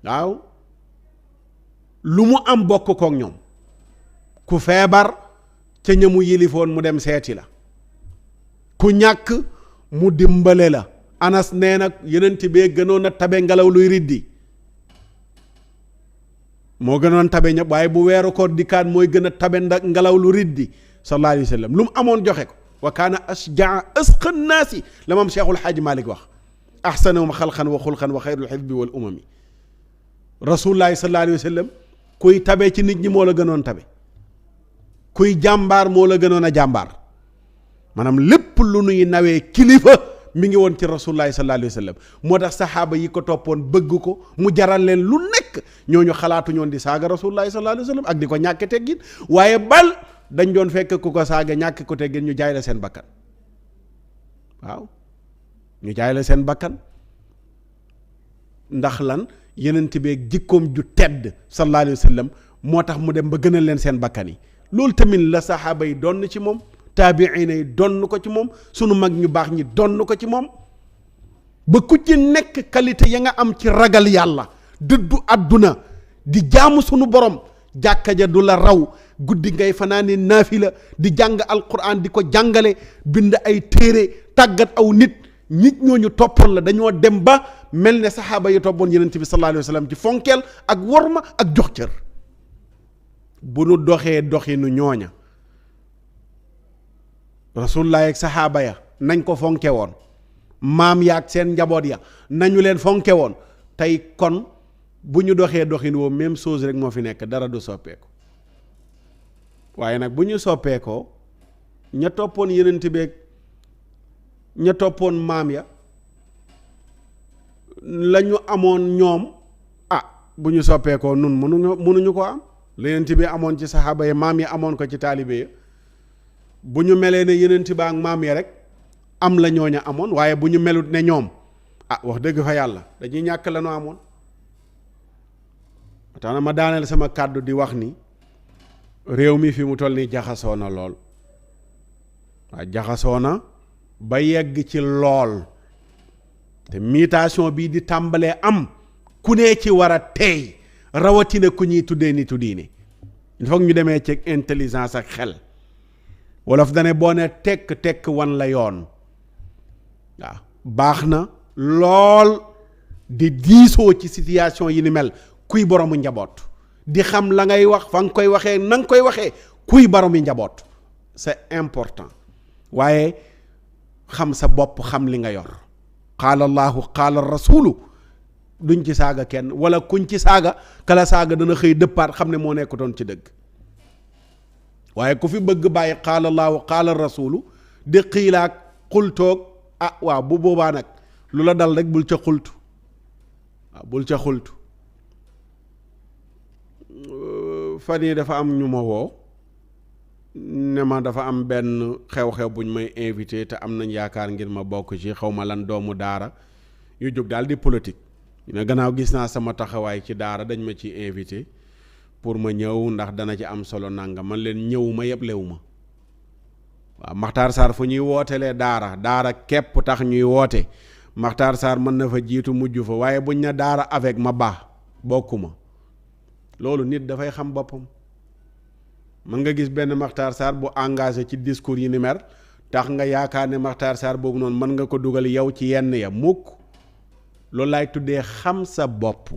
waaw lu mu am bokk kook ñoom ku feebar ca ñamu yilifoon mu dem seeti la ku ñàkk mu dimbale la Anas nee nag yenent bee gënoon a tabe ngelaw luy riddi moo gënoon tabe ñëpp waaye bu weeru koor dikkaat mooy gën a tabe ngelaw lu riddi sallallahu alayhi wa sallam lu mu amoon joxe ko wa kaana asjaa asqa naasi la moom Cheikhul Hadji Malick wax ahsanahum xalqan wa xulqan wa xayrul xisbi wal umami rasulullahi sallallahu alayhi wa sallam kuy tabe ci nit ñi moo la gënoon tabe kuy jàmbaar moo la gënoon a jàmbaar maanaam lépp lu nuy nawee kilifa mi ngi woon ci rasulullahi sallallahu alayhi wa sallam moo tax saxaaba yi ko toppoon bëgg ko mu jaral leen lu nekk ñooñu xalaatu ñoon di saaga rasulullahi sallallahu alayhi wa sallam ak di ko ñàkke teggin waaye bal dañ doon fekk ku ko saaga ñàkk ko teggin ñu jaay la seen bakkan waaw ñu jaay la seen bakkan ndax lan yenent beeg jikkoom ju tedd sallallahu alayhi wa sallam moo tax mu dem ba gënal leen seen bakkan yi loolu tamit la saxaaba yi donn ci moom taabiina yi donn ko ci moom sunu mag ñu baax ñi donn ko ci moom ba ku ci nekk qualité ya nga am ci ragal yàlla dëddu àdduna di jaamu sunu borom jàkka ja du la raw guddi ngay fanaani naafila di jàng alquran di ko jàngale bind ay téere tàggat aw nit ñooñu toppoon la dañoo dem ba mel ne saxaaba yi toppoon yenent bi sallallahu alayhi wa sallam ci fonkeel ak worma ak jox cër bu nu doxee doxinu ñooña rasulullah ak saxaaba ya nañ ko fonke woon maam ya ak seen njaboot ya nañu leen fonke woon tey kon bu ñu doxee doxin woo même chose rek moo fi nekk dara du soppeeku waaye nag bu ñu soppeekoo ña toppoon yenent beeg ña toppoon maam ya la ñu amoon ñoom bu ñu soppeekoo nun mënuñu ko am la yenent bi amoon ci saxaaba ya maam ya amoon ko ci taalibe ya bu ñu melee ne yenent ba ak maam ya rek am la ñooña amoon waaye bu ñu melut ne ñoom wax dëgg fa yàlla dañuy ñàkk la ñu amoon tax na ma daaneel sama kàddu di wax ni réew mi fi mu toll nii jaxasoo na lool waaw jaxasoo na ba yegg ci lool te mutation bii di tàmbalee am ku ne ci war a teey rawatina ku ñuy tuddee nitu diine il faut ñu demee ci intelligence ak xel wolof dane boo ne tekk wan la yoon waaw baax na lool di diisoo ci situation yi ni mel kuy boroomu njaboot di xam la ngay wax fa nga koy waxee na nga koy waxee kuy boroomu njaboot c'est important waaye xam sa bopp xam li nga yor qaala allahu qaala rasulu duñ ci saaga kenn wala kuñ ci saaga kala saaga dana xëy dëppaat xam ne moo nekkutoon ci dëgg waaye ku fi bëgg bàyyi qaala allahu qaala rasulu di xiilaak xultoog waaw bu boobaa nag lu la dal rek bul ca xultu waaw bul ca xultu fan yi dafa am ñu ma woo ne ma dafa am benn xew-xew buñ may invité te am nañ yaakaar ngir ma bokk ci xaw ma lan doomu daara yu jóg daal di politique ne gannaaw gis naa sama taxawaay ci daara dañ ma ci invité pour ma ñëw ndax dana ci am solo nanga man leen ñëw ma yeblewu ma waaw Makhtar Sarr fu ñuy wootelee daara képp tax ñuy woote Makhtar Sarr mën na fa jiitu mujj fa waaye buñ ne daara avec ma baax bokkuma loolu nit dafay xam boppam mën nga gis benn Makhtar Sarr bu engagé ci discours yi ni mer tax nga yaakaar ne Makhtar Sarr boobu noonu mën nga ko dugal yow ci yenn ya mukk loolu laay tuddee xam sa bopp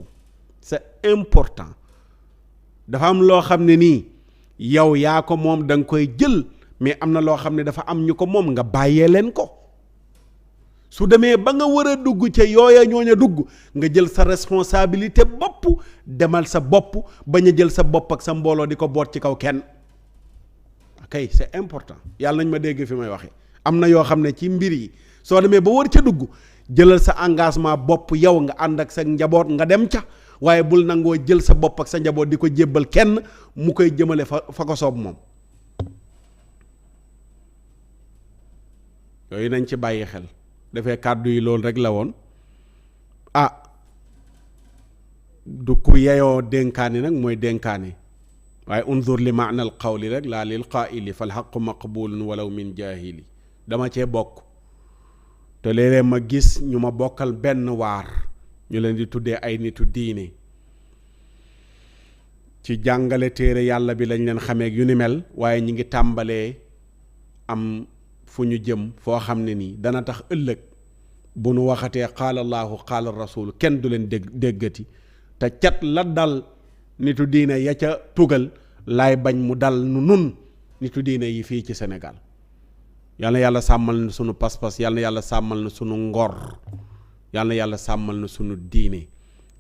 c'est important dafa am loo xam ne nii yow yaa ko moom da nga koy jël mais am na loo xam ne dafa am ñu ko moom nga bàyyee leen ko su demee ba nga war a dugg ca yooya ñooña dugg nga jël sa responsabilité bopp demal sa bopp bañ a jël sa bopp ak sa mbooloo di ko boot ci kaw kenn kay c'est important yàlla nañ ma dégg fi may waxee am na yoo xam ne ci mbir yi soo demee ba war ca dugg jëlal sa engagement bopp yow nga ànd ak sa njaboot nga dem ca waaye bul nangoo jël sa bopp ak sa njaboot di ko jébbal kenn mu koy jëmale fa ko soob moom yooyu nañ ci bàyyi xel dafee kàddu yi loolu rek la woon du ku yeyoo dénkaani nag mooy dénkaani waaye unzur li maana al qawli rek laa lil qaa'ili fal haqqu maqbulun walaw min jaahili dama cee bokk te léeg-léeg ma gis ñu ma bokkal benn waar ñu leen di tuddee ay nitu diine ci jàngale téere yàlla bi lañ leen xamee yu ni mel waaye ñi ngi tàmbalee am fu ñu jëm foo xam ne nii dana tax ëllëg bu nu waxatee qaala allahu qaala rasul kenn du leen déggati te cat la dal nitu diine ya ca tugal laay bañ mu dal nu nun nitu diine yi fii ci Sénégal yal na yàlla sàmmal na sunu pas-pas yal na yàlla sàmmal na sunu ngor yal na yàlla sàmmal na sunu diine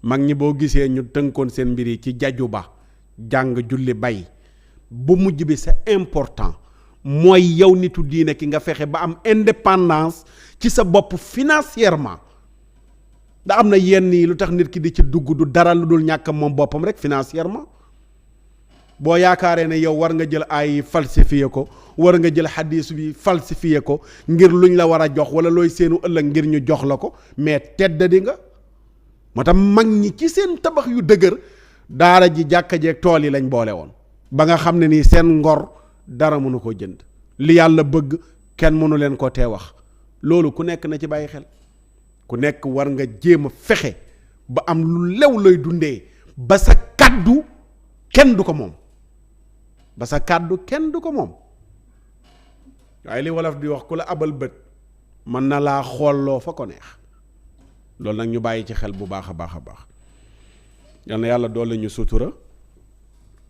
mag ñi boo gisee ñu tënkoon seen mbir yi ci jaju ba jàng julli bay bu mujj bi c'est important mooy yow nitu diine ki nga fexe ba am indépendance ci sa bopp financièrement da am na yenn yi lu tax nit ki di ci dugg du dara lu dul ñàkk moom boppam rek financièrement boo yaakaaree ne yow war nga jël ay falsifié ko war nga jël xadiis bi falsifié ko ngir luñ la war a jox wala looy seenu ëllëg ngir ñu jox la ko mais tedd di nga moo tax mag ñi ci seen tabax yu dëgër daara ji jàkka jeeg tool yi lañ boole woon ba nga xam ne nii seen ngor dara mënu ko jënd li yàlla bëgg kenn mënu leen ko tee wax loolu ku nekk na ci bàyyi xel ku nekk war nga jéem a fexe ba am lu lew lay dundee ba sa kàddu kenn du ko moom ba sa kàddu kenn du ko moom waaye li wolof di wax ku la abal bët mën na laa xoolloo fa ko neex loolu nag ñu bàyyi ci xel bu baax a baax a baax yal na yàlla doole ñu sutura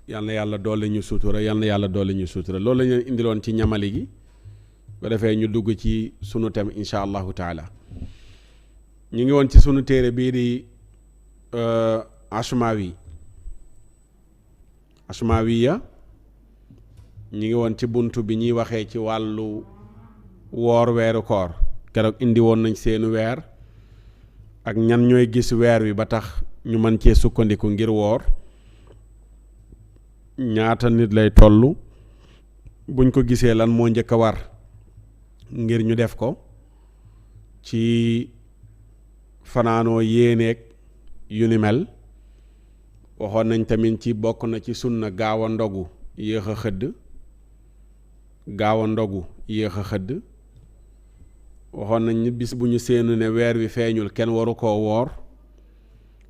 yal na yàlla doole ñu sutura yal na yàlla doole ñu sutura loolu la ñu indiloon ci ñamali gi ba defee ñu dugg ci sunu thème insha allahu taala ñu ngi woon ci sunu téere bii di Ashmawiya ñu ngi woon ci buntu bi ñuy waxee ci wàllu woor weeru koor keroog indi woon nañ seenu weer ak ñan ñooy gis weer wi ba tax ñu mën cee sukkandiku ngir woor ñaata nit lay tollu buñ ko gisee lan moo njëkk a war ngir ñu def ko ci fanaanoo yéeneeg yu ni mel waxoon nañ tamit ci bokk na ci sunna gaaw a ndogu yéex a xëdd waxoon nañ ni bis bu ñu séenu ne weer wi feeñul kenn waru koo woor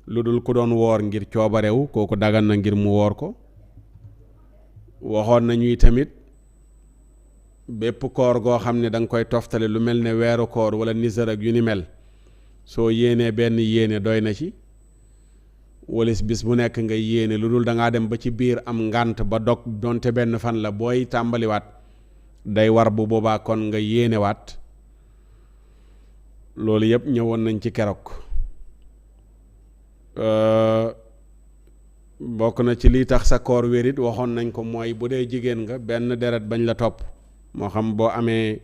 lu dul ku doon woor ngir coobarewu kooku dagan na ngir mu woor ko. waxoon nañuy tamit bépp koor goo xam ne da nga koy toftale lu mel ne weeru koor wala nisar ak yu ni mel soo yéenee benn yéene doy na ci walis bis bu nekk nga yéene lu dul da ngaa dem ba ci biir am ngànt ba dog donte benn fan la booy tàmbaliwaat day war bu boobaa kon nga yéenewaat loolu yëpp ñëwoon nañ ci keroog. bokk na ci lii tax sa koor wérit waxoon nañ ko mooy bu dee jigéen nga benn deret bañ la topp moo xam boo amee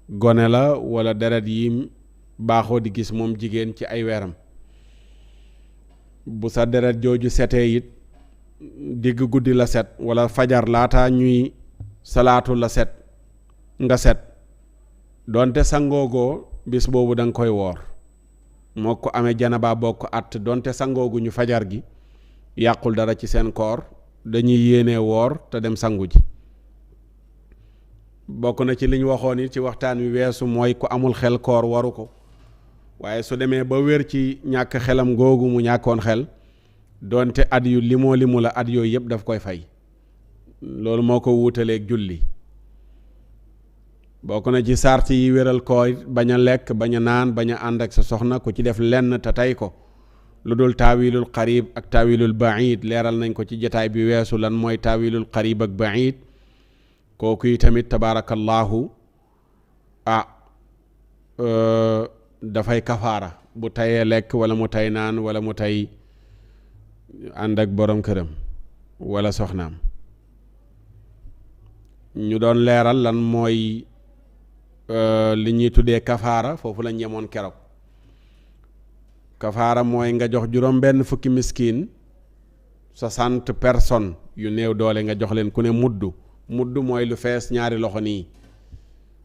gone la wala deret yi baaxoo di gis moom jigéen ci ay weeram bu sa deret jooju setee it digg guddi la set wala fajar laata ñuy salaatu la set nga set donte sangoogoo bis boobu da nga koy woor moo ko amee janaba bokk at donte sangoogu ñu fajar gi yàqul dara ci seen koor dañuy yéenee woor te dem sangu ji. bokk na ci liñ waxoon it ci waxtaan wi weesu mooy ku amul xel koor waru ko waaye su demee ba wér ci ñàkk xelam googu mu ñàkkoon xel donte at yu limu la at yooyu yëpp daf koy fay loolu moo ko wuutaleeg julli. bokk na ci sart yi wéral koor bañ a lekk bañ a naan bañ a ànd ak sa soxna ku ci def lenn te tey ko lu dul taawilul qarib ak taawilul baid leeral nañ ko ci jataay bi weesu lan mooy taawilul qarib ak baid kooku yi tamit tabaarakallahu dafay kafaara bu tayee lekk wala mu tay naan wala mu tay ànd ak borom këram wala soxnaam. ñu doon leeral lan mooy li ñuy tuddee kafaara foofu lañ yemoon keroog. kafaara mooy nga jox juróom benn fukki miskin 60 personnes yu néew doole nga jox leen ku ne mudd mooy lu fees ñaari loxo nii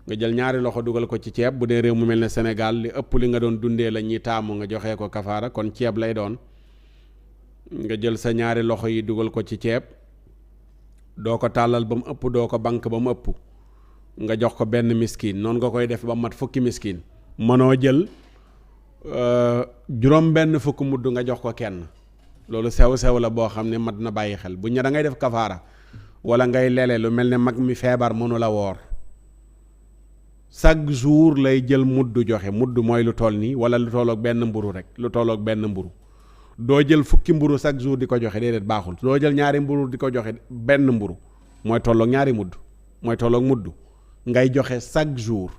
nga jël ñaari loxo dugal ko ci ceeb bu dee réew mu mel ne Sénégal li ëpp li nga doon dundee la ñuy taamu nga joxee ko kafaara kon ceeb lay doon nga jël sa ñaari loxo yi dugal ko ci ceeb doo ko tàllal ba mu ëpp doo ko bank ba mu ëpp nga jox ko benn miskin noonu nga koy def ba mat fukki miskin mënoo jël juróom benn fukk mudd nga jox ko kenn loolu sew la boo xam ne mat na bàyyi xel bu ñu da ngay def kafaara wala ngay lele lu mel ne mag mi feebar mënu la woor chaque jour lay jël mudd joxe mudd mooy lu toll nii wala lu tolloog benn mburu rek lu tolloog benn mburu doo jël fukki mburu chaque jour di ko joxe déedéet baaxul doo jël ñaari mburu di ko joxe benn mburu mooy tolloog ñaari mudd mooy tolloog mudd ngay joxe chaque jour.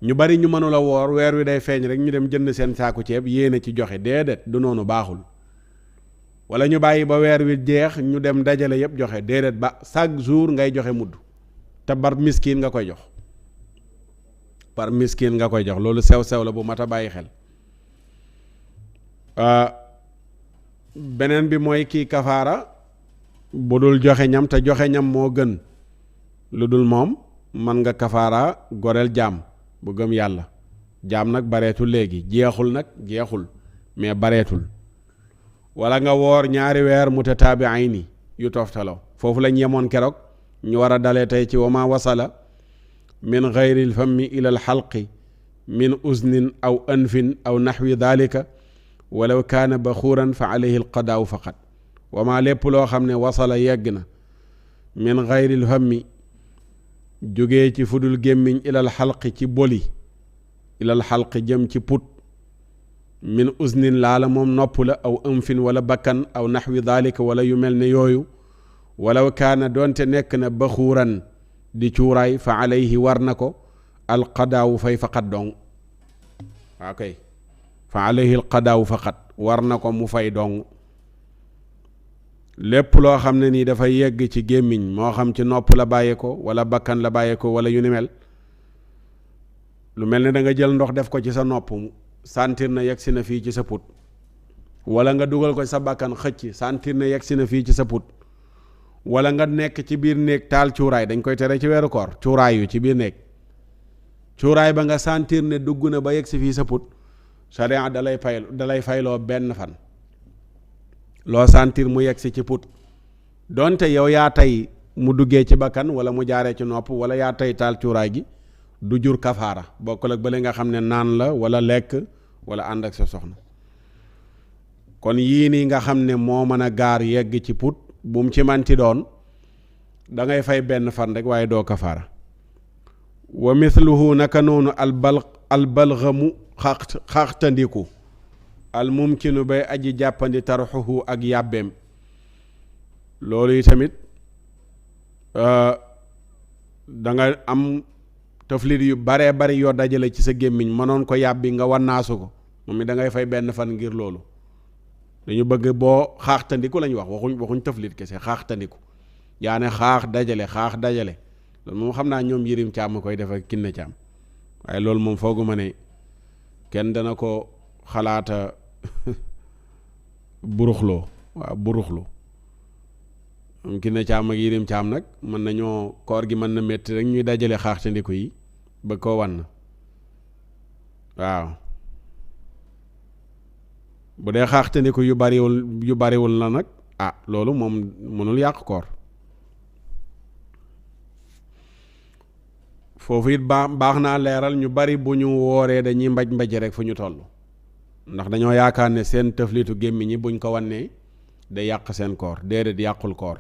ñu bari ñu mënula woor weer wi day feeñ rek ñu dem jënd seen saaku ceeb yéene ci joxe déedéet du noonu baaxul wala ñu bàyyi ba weer wi jeex ñu dem dajale yëpp joxe déedéet ba chaque jour ngay joxe mudd te par miskin nga koy jox loolu sew la bu mat a bàyyi xel. beneen bi mooy kii kafaara bu dul joxe ñam te joxe ñam moo gën lu dul moom mën nga kafaara goreel jaam bu gëm yàlla jaam nag bareetul léegi jeexul mais bareetul wala nga woor ñaari weer mutataabi'ayni yu toftaloo foofu lañ yemoon keroog ñu war a dalee tey ci wama wasala min gayril fammi ila al xalqi min uznin aw anfin aw naxwi dalika walaw kaana baxuuran fa alayhi al qadaau faqat wama lépp loo xam ne wasala yegg na min gayril fammi jógee ci fudul gémmiñ ilal xalqi ci boli ilal xalqi jëm ci put min usnin laala moom nopp la aw ëmfin wala bakkan aw naxwi daalika wala yu mel ne yooyu walaw kaana doonte nekk na baxuuran di cuuraay fa alayhi war na ko alqadaawu fay faqat dong waaw kay fa alayhi alqadaawu faqat war na ko mu fay dong lépp loo xam ne nii dafay yegg ci gémmiñ moo xam ci nopp la bàyyee ko wala bakkan la bàyyee ko wala yu ni mel lu mel ne da nga jël ndox def ko ci sa nopp sentir na yegg si na fii ci sa put wala nga dugal ko sa bakkan xëcc sentir na yegg si na fii ci sa put wala nga nekk ci biir néeg taal cuuraay dañ koy tere ci weeru koor cuuraay yu ci biir néeg cuuraay ba nga sentir ne dugg na ba yegg si fii sa put sharia dalay fayloo benn fan loo sentir mu yegg si ci put donte yow yaa tey mu duggee ci bakkan wala mu jaaree ci nopp wala yaa tey taal cuuraay gi du jur kafaara bokkul ak bële nga xam ne naan la wala lekk wala ànd ak sa soxna kon yii nii nga xam ne moo mën a gaar yegg ci put bu mu ci manti doon da ngay fay benn fan rek waaye doo kafaara wa mithluhu naka noonu albalgamu xaxtandiku al mumkinu bay aji jàppandi tarxuhu ak yàbbeem loolu yi tamit da nga am taflit yu baree bari yoo dajale ci sa gémmiñ mënoon ko yàbbi nga wannaasu ko moom mi da ngay fay benn fan ngir loolu dañu bëgg boo xaaxtandiku lañu wax waxuñ taflit kese xaaxtandiku yaa ne xaax dajale loolu moom xam naa ñoom Yirim Caam koy def ak Kinne Caam waaye loolu moom fooguma ne kenn dana ko xalaata buruxloo waaw buruxlu Kinne Caam ak Yirim Caam nag mën nañoo koor gi mën na métti rek ñuy dajale xaaxtandiku yi ba ko wan waaw bu dee xaaxtandiku yu bariwul la nag loolu moom mënul yàq koor foofu it baax naa leeral ñu bari bu ñu wooree dañuy mbaj rek fu ñu toll ndax dañoo yaakaar ne seen tëflitu gémmiñ ñi buñ ko wannee day yàq seen koor déedéet yàqul koor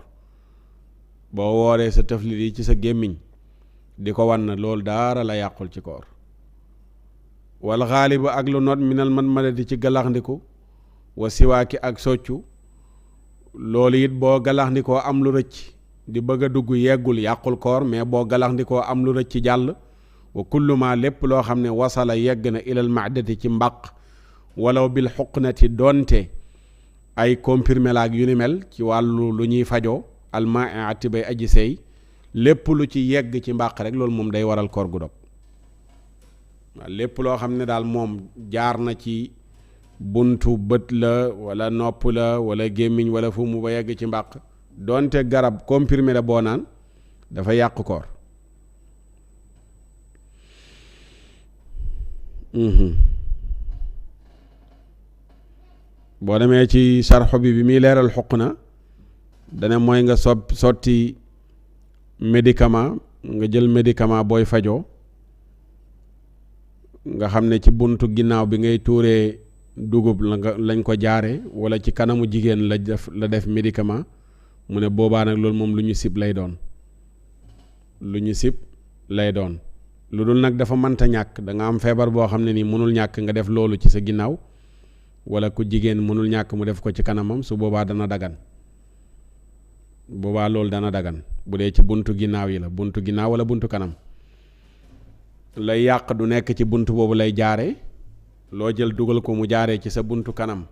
boo wooree sa tëflit yi ci sa gémmiñ di ko wan loolu daara la yàqul ci koor wal xaalibu ak lu not minal madmadati ci galaxndiku wa siwaaki ak soccu loolu it boo galaxndikoo am lu rëcc di bëgg a dugg yeggul yàqul koor mais boo galaxndikoo am lu rëcc jàll wa kullu ma lépp loo xam ne wasala yegg na ilal maadati ci mbaq walaw bil xuqnati donte ay comprimé laak yu ni mel ci wàllu lu ñuy fajoo almaati bay aji sey lépp lu ci yegg ci mbàq rek loolu moom day waral koor gu dog waaw lépp loo xam ne daal moom jaar na ci buntu bët la wala nopp la wala gémmiñ wala fu mu ba yegg ci mbàq donte garab comprimé la boo naan dafa yàq koor boo demee ci sarxo bi muy leeral xuq na dana mooy nga sotti médicament nga jël médicament booy fajoo nga xam ne ci buntu ginnaaw bi ngay tuuree dugub lañ ko jaare wala ci kanamu jigéen la def médicament mu ne boobaa nag loolu moom lu ñu sib lay doon lu dul nag dafa mënta ñàkk da nga am feebar boo xam ne nii mënul ñàkk nga def loolu ci sa ginnaaw wala ku jigéen mënul ñàkk mu def ko ci kanamam su boobaa dana dagan boobaa loolu dana dagan bu dee ci buntu ginnaaw yi la buntu ginnaaw wala buntu kanam lay yàq du nekk ci buntu boobu lay jaare loo jël dugal ko mu jaaree ci sa buntu kanam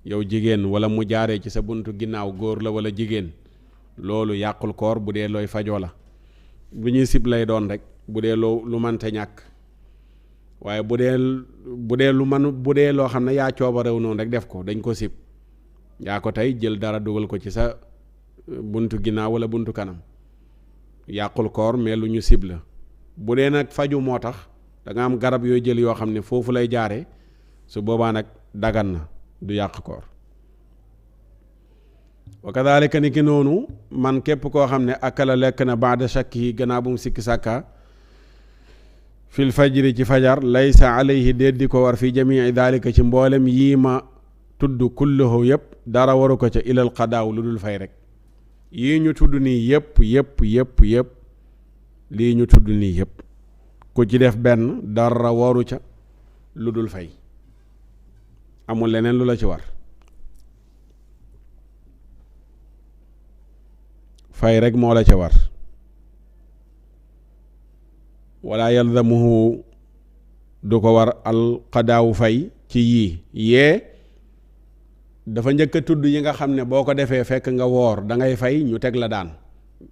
yow jigéen wala mu jaaree ci sa buntu ginnaaw góor la wala jigéen loolu yàqul koor bu dee looy fajoo la bu ñuy sib lay doon rek bu dee lu mënta ñàkk waaye bu dee loo xam ne yaa coobarew noonu rek def ko dañ ko sib yaa ko tey jël dara dugal ko ci sa buntu ginnaaw wala buntu kanam yàqul koor mais lu ñu sib la bu dee nag faju moo tax da nga am garab yooy jël yoo xam ne foofu lay jaare su boobaa nag dagan na du yàq koor wa kadhalika ni ki noonu man képp koo xam ne akala lekk na baada shakki yi gannaaw bu mu sikki sàkka fil fajri ci fajar laysa alayhi déet di ko war fi jamii dhalika ci mboolem yii ma tudd kulluhu yëpp dara waru ko ca ilal qadaaw lu dul fay rek yii ñu tudd nii yëpp lii ñu tudd nii yëpp ku ci def benn dara waru ca lu dul fay amul leneen lu la ci war fay rek moo la ca war wala yalzamuhu du ko war al qadaawu fay ci yee dafa njëkk a tudd yi nga xam ne boo ko defee fekk nga woor da ngay fay ñu teg la daan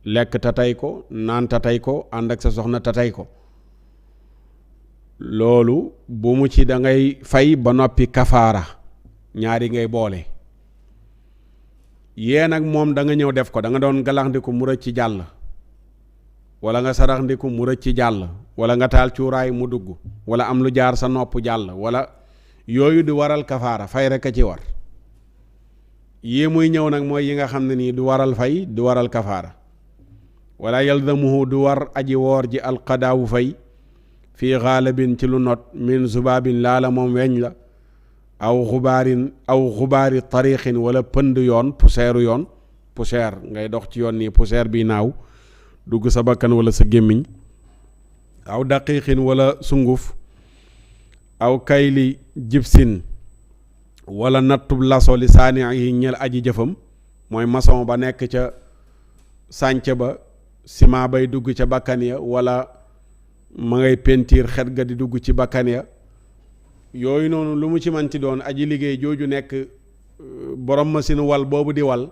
lekk ta tey ko naan ta tey ko ànd ak sa soxna ta tey ko loolu bu mu ci da ngay fay ba noppi kafaara ñaari ngay boole yee nag moom da nga ñëw def ko da nga doon galaxndiku mu rëcc ci jàll wala nga saraxndiku mu rëcc ci jàll wala nga taal cuuraay mu dugg wala am lu jaar sa nopp jàll wala yooyu di waral kafaara fay rek a ci war yii muy ñëw nag mooy yi nga xam ne nii du waral fay du waral kafaara wala yalzamuhu du war aji woor ji alqadaawu fay fii xaalabin ci lu not min zubaabin laala moom weñ la aw xubaari tariixin wala pënd yoon poussière ngay dox ci yoon nii poussière bi naaw dugg sa bakkan wala sa gémmiñ aw daqiiqin wala sunguf aw kayli jibsin wala nattub laso li saani yi ñel aji jëfam mooy maçon ba nekk ca sànce ba ciment bay dugg ca bakkan ya wala ma ngay pentiir xet ga di dugg ci bakkan ya yooyu noonu lu mu ci manti doon aji liggéey jooju nekk borom machine wal boobu di wal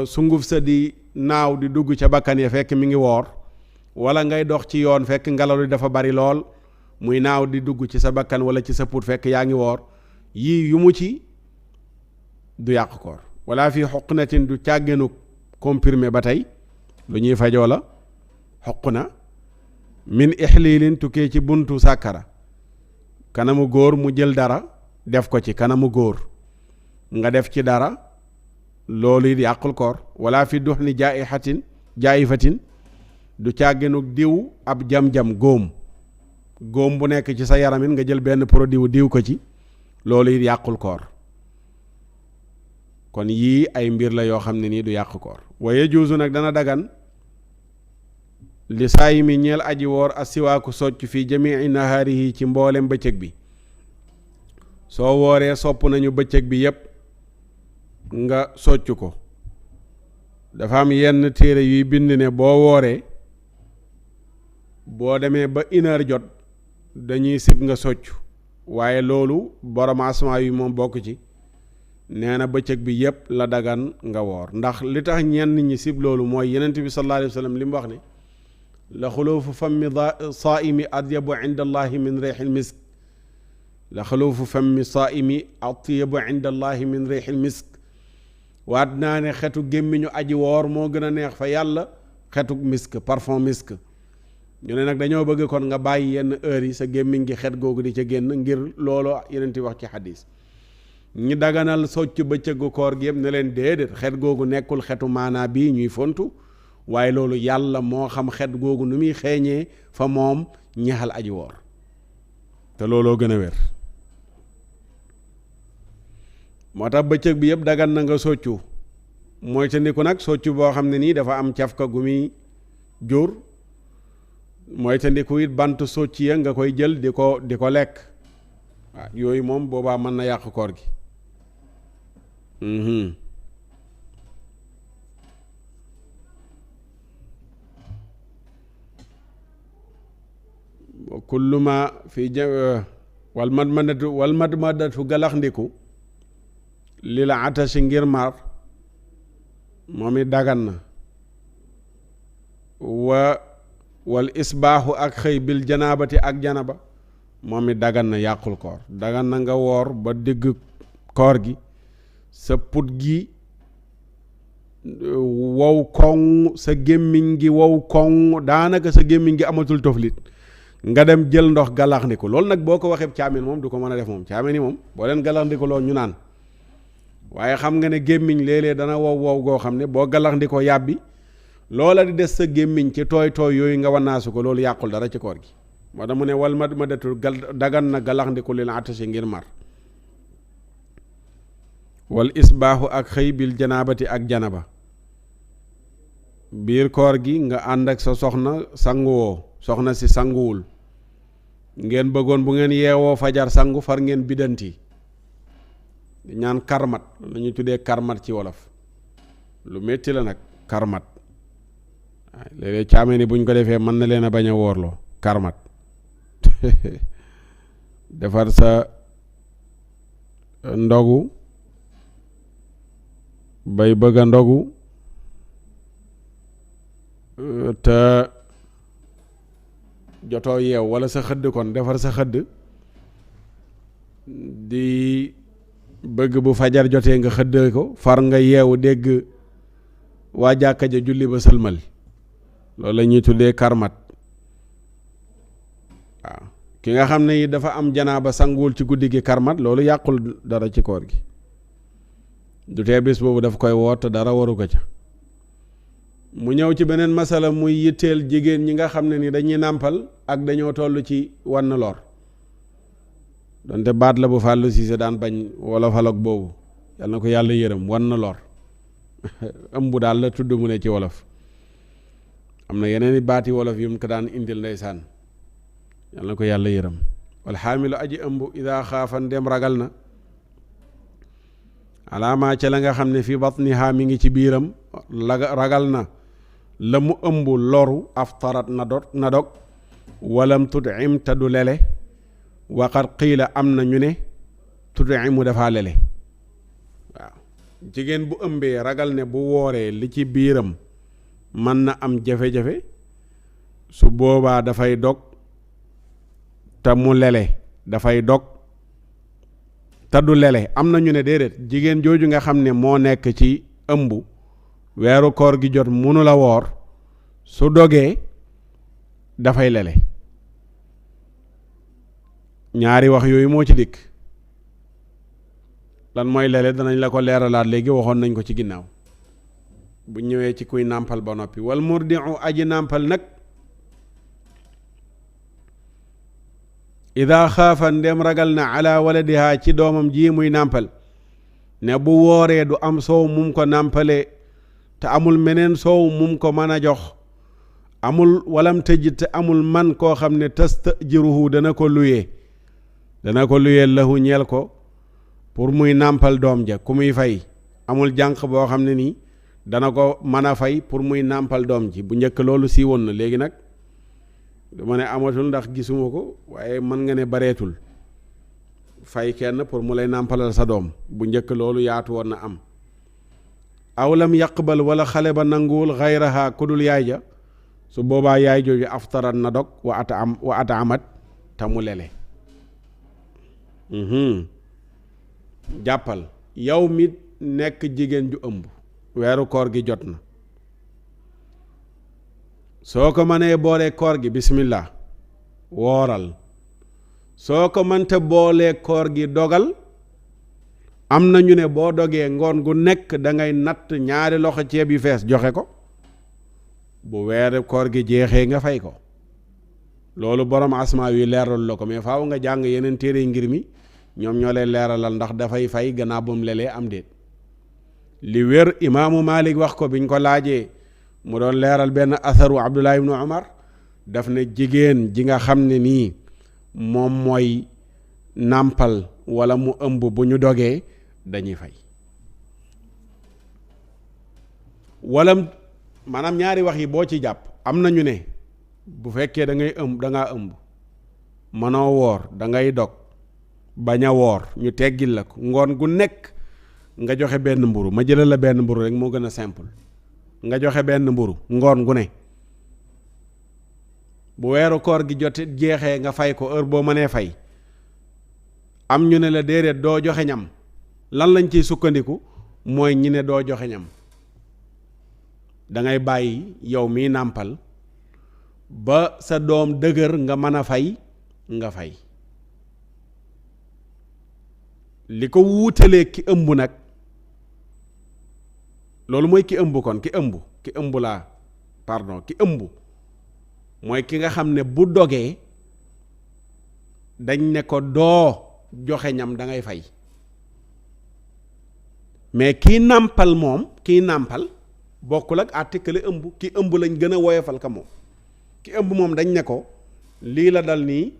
sunguf sa di naaw di dugg ca bakkan ya fekk mi ngi woor wala ngay dox ci yoon fekk ngelaw li dafa bari lool muy naaw di dugg ci sa bakkan wala ci sa put fekk yaa ngi woor yii yu mu ci du yàq koor wala fii xuqnatin du càggenu comprimé ba tey lu ñuy fajoo la xuqna min ixliilin tukkee ci buntu sàkkara kanamu góor mu jël dara def ko ci kanamu góor nga def ci dara loolu it yàqul koor wala fi dux ni jaayifatin du càggenu diw ab jam-jam góom bu nekk ci sa yaramit nga jël benn produit diw ko ci loolu it yàqul koor kon yii ay mbir la yoo xam ne nii du yàq koor waaye juusu nag dana dagan li saay mi ñeel aji woor a siwaaku socc fii jamii nahaarihi ci mboolem bëccëg bi soo wooree sopp nañu bëccëg bi yépp nga socc ko dafa am yenn téere yuy bind ne boo wooree boo demee ba 1 heure jot dañuy sib nga socc waaye loolu borom asmaa yi moom bokk ci nee na bëccëg bi yépp la dagan nga woor ndax li tax ñenn ñi sib loolu mooy yenent bi sallallahu alayhi wa sallam li mu wax ne la xuluufu fammi saaimi atyabu inda allahi min riixil misk la xuluufu fammi saaimi atyabu inda allahi min riixil misk waat naa ne xetu gémmiñu aji woor moo gën a neex fa yàlla xetu misk parfum misk ñu ne nag dañoo bëgg kon nga bàyyi yenn heures yi sa gémmiñ gi xet googu di ca génn ngir loolu yeneen ti wax ci xadis ñi daganal socc bëccëgu koor gi yëpp ne leen déedéet xet googu nekkul xetu maanaa bii ñuy fontu waaye loolu yàlla moo xam xet googu nu muy xeeñee fa moom ñexal aji woor te looloo gën a wér moo tax bëccëg bi yëpp dagan na nga soccu mooy ca ndiku nag soccu boo xam ne nii dafa am cafka gu muy jur mooy te ndiku it bant socc ya nga koy jël di ko lekk waaw yooyu moom boobaa mën na yàq koor gi kullu ma fi wal madmadatu galax ndiku li la atashi ngir mar moom it dagan na wal isbaaxu ak xëy bil janaabati ak janaba moom it dagan na yàqul koor dagan na nga woor ba digg koor gi sa put gi wow koŋ sa gémmiñ gi wow koŋ daanaka sa gémmiñ gi amatul toflit nga dem jël ndox galaxndiku loolu nag boo ko waxee caamin moom du ko mën a def moom caamin yi moom boo leen galaxndiku loolu ñu naan waaye xam nga ne gémmiñ léeg-léeg dana wow goo xam ne boo galaxndikoo yàbbi loola di des sa gémmiñ ci tooy yooyu nga wanaasu ko loolu yàqul dara ci koor gi moo tax mu ne wal madmadatu dagan na galaxndiku lil atashi ngir mar wal isbaaxu ak xëy bil janaabati ak janaba biir koor gi nga ànd ak sa soxna sanguwoo soxna si sanguwul ngeen bëggoon bu ngeen yeewoo fajar sangu far ngeen biddanti di ñaan karmat la ñuy tuddee karmat ci wolof lu metti la nag karmat waaye léeg-léeg caamee ni buñ ko defee mën na leen a bañ a woorloo karmat defar sa ndogu bay bëgg a ndogu te jotoo yeew wala sa xëdd kon defar sa xëdd di bëgg bu fajar jotee nga xëdd ko far nga yeewu dégg waa jàkka ja julli ba sëlmal loolu la ñuy tuddee karmat waaw ki nga xam ne yi dafa am janaaba sanguwul ci guddi gi karmat loolu yàqul dara ci koor gi du tee bis boobu daf koy woor te dara waru ko ca. mu ñëw ci beneen masala muy yitteel jigéen ñi nga xam ne ni dañuy nàmpal ak dañoo toll ci wann lor donte baat la bu Fallou Cissé daan bañ wala falog boobu yal na ko yàlla yërëm wann lor ëmb daal la tudd mu ne ci wolof am na yeneen i baati wolof yu mu ko daan indil ndeysaan yal na ko yàlla yërëm wal xaamilu aji ëmb ida xaafan dem ragal na alaamaa ca la nga xam ne fi batniha mi ngi ci biiram ragal na la mu ëmb loru aftarat na dog walam tud'im te du lele waqad qiila am na ñu ne tud'imu dafa lele waaw jigéen bu ëmbee ragal ne bu wooree li ci biiram mën na am jafe-jafe su boobaa dafay dog te mu lele dafay dog te du lele am na ñu ne déedéet jigéen jooju nga xam ne moo nekk ci ëmb weeru koor gi jot munu la woor su dogee dafay lele ñaari wax yooyu moo ci dikk lan mooy lele danañ la ko leeralaat léegi waxoon nañ ko ci ginnaaw bu ñëwee ci kuy nàmpal ba noppi wal murdi'u aji nàmpal nag ida xaafa ndem ragal na ala waladiha ci doomam ji muy nàmpal ne bu wooree du am soow mum ko nàmpale te amul meneen soow mum ko mën a jox amul walam tëj te amul man koo xam ne tastajiruhu dana ko luyee lahu ñeel ko pour muy nàmpal doom ja ku muy fay amul jànq boo xam ne nii dana ko mën a fay pour muy nàmpal doom ji bu njëkk loolu siiwoon na léegi nag dama ne amatul ndax gisuma ko waaye mën nga ne bareetul fay kenn pour mu lay nàmpalal sa doom bu njëkk loolu yaatu woon na am aw lam yaqbal wala xale ba nanguwul xayraha ku dul yaay ja su boobaa yaay jooju aftarat na dog wa ata amat te mu lele jàppal yow mi nekk jigéen ju ëmb weeru koor gi jot na soo ko mënee boolee koor gi bismillah wooral soo ko mënta boolee koor gi dogal am na ñu ne boo dogee ngoon gu nekk da ngay natt ñaari loxo ceeb yu fees joxe ko bu weeru koor gi jeexee nga fay ko loolu borom asmaa wi leeral la ko mais faaw nga jàng yeneen téere ngir mi ñoom ñoo lay leeralal ndax dafay fay gannaaw ba mu lelee am déet li wér imaamu Malik wax ko biñ ko laajee mu doon leeral benn asaru Abdullah ibnu Umar daf ne jigéen ji nga xam ne nii moom mooy nàmpal wala mu ëmb bu ñu dogee dañuy fay wala maanaam ñaari wax yi boo ci jàpp am na ñu ne bu fekkee da ngaa ëmb mënoo woor da ngay dog bañ a woor ñu teggil la ko ngoon gu nekk nga joxe benn mburu ma jëlal la benn mburu rek moo gën a simple nga joxe benn mburu ngoon gu ne bu weeru koor gi jot jeexee nga fay ko heure boo mënee fay am ñu ne la déedéet doo joxe ñam lan lañ ciy sukkandiku mooy ñi ne doo joxe ñam da ngay bàyyi yow miy nàmpal ba sa doom dëgër nga mën a fay nga fay li ko wuutalee ki ëmb nag loolu mooy ki ëmb kon ki ëmb ki ëmb mooy ki nga xam ne bu dogee dañ ne ko doo joxe ñam da ngay fay mais kii nàmpal moom kii nàmpal bokkul ak article ëmb ki ëmb lañ gën a woyofal ka moom ki ëmb moom dañ ne ko lii la dal nii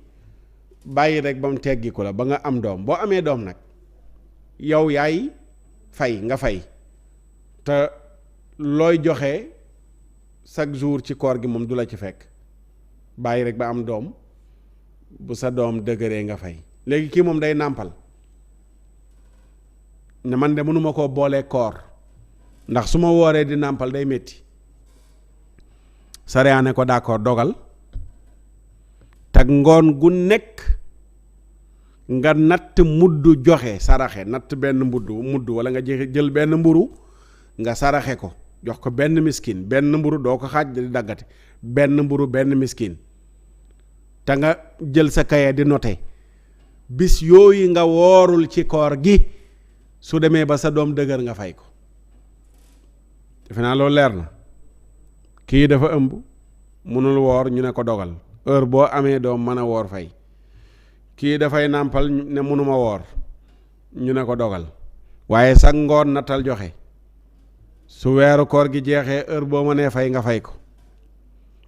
bàyyi rek ba mu teggiku la ba nga am doom boo amee doom nag yow yaay fay nga fay te looy joxe chaque jour ci koor gi moom du la ci fekk bàyyi rek ba am doom bu sa doom dëgëree nga fay léegi kii moom day nàmpal ne man de mënuma koo boolee koor ndax su ma wooree di nàmpal day métti sariya ne ko d'accord dogal te ngoon gu nekk nga natt mudd joxe saraxe natt benn mudd wala nga jël benn mburu nga saraxe ko jox ko benn miskin benn mburu doo ko xaaj di daggate benn mburu benn miskin te nga jël sa kaye di note bis yooyu nga woorul ci koor gi su demee ba sa doom dëgër nga fay ko. defe naa loolu leer na. kii dafa ëmb mënul woor ñu ne ko dogal heure boo amee doom mën a woor fay. kii dafay nàmpal ne mënuma woor ñu ne ko dogal waaye sax ngoon nattal joxe su weeru koor gi jeexee heure boo mënee fay nga fay ko.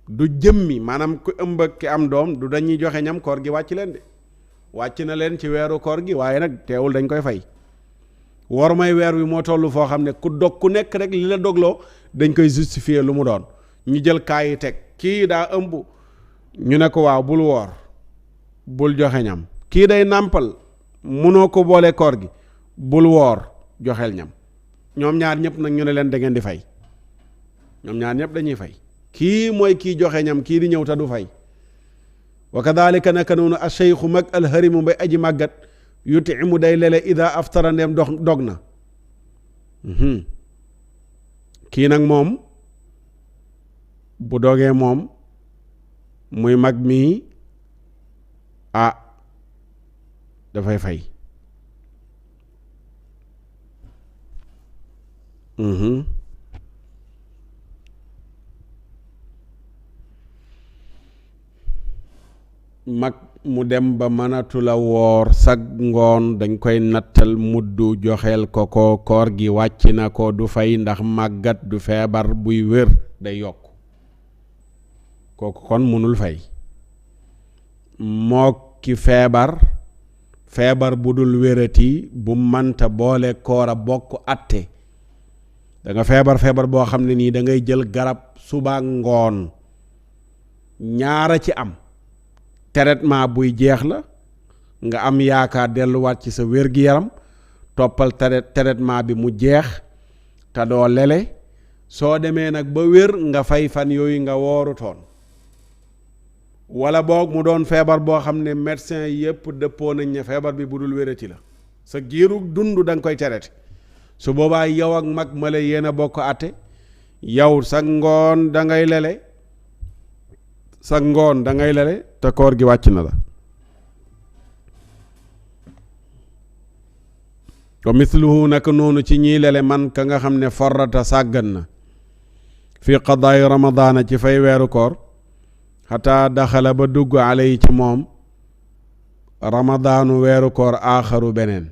du jëmmi maanaam ku ëmb ak ki am doom du dañuy joxe ñam koor gi wàcc leen de wàcc na leen ci weeru koor gi waaye nag teewul dañ koy fay. war may weer wi moo toll foo xam ne ku dog ku nekk rek li la dogloo dañ koy justifier lu mu doon. ñu jël kaa yi teg kii daa ëmb ñu ne ko waaw bul woor bul joxe ñam. kii day nàmpal munoo ko boole koor gi bul woor joxeel ñam. ñoom ñaar ñëpp nag ñu ne leen da ngeen di fay. ñoom ñaar ñëpp dañuy fay. kii mooy kii joxe ñam kii di ñëw te du fay. wa kadhalika naka noonu ash-shaykhu mag al-harimu bay aji màggat yutimu day lele ida aftara ndeem dog na. kii nag moom bu dogee moom muy mag mii dafay fay. mag mu dem ba mënatula woor sag ngoon dañ koy nattal muddu joxeel ko koor gi wàcc na ko du fay ndax màggat du feebar buy wér day yokk kooku kon mënul fay. moo ki feebar bu dul wérati bu manta boole koor a bokk atte. da nga feebar boo xam ne nii da ngay jël garab suba ngoon ñaara ci am. traitement buy jeex la nga am yaakaar delluwaat ci sa wér-gi-yaram toppal traitement bi mu jeex te doo lele soo demee nag ba wér nga fay fan yooyu nga woorutoon. wala boog mu doon feebar boo xam ne médecin yépp dëppoo nañ ne feebar bi bu dul wérati la sa giiru dund da nga koy traité su boobaa yow ak mag ma la yéen a bokk àtte yow sa ngoon da ngay lele te koor gi wàcc na la. wa misluhu naka noonu ci ñiy lele man ka nga xam ne farrata sàggan na fi qadaay ramadaana ci fay weeru koor xataa daxala ba dugg alay ci moom ramadaanu weeru koor aaxaru beneen.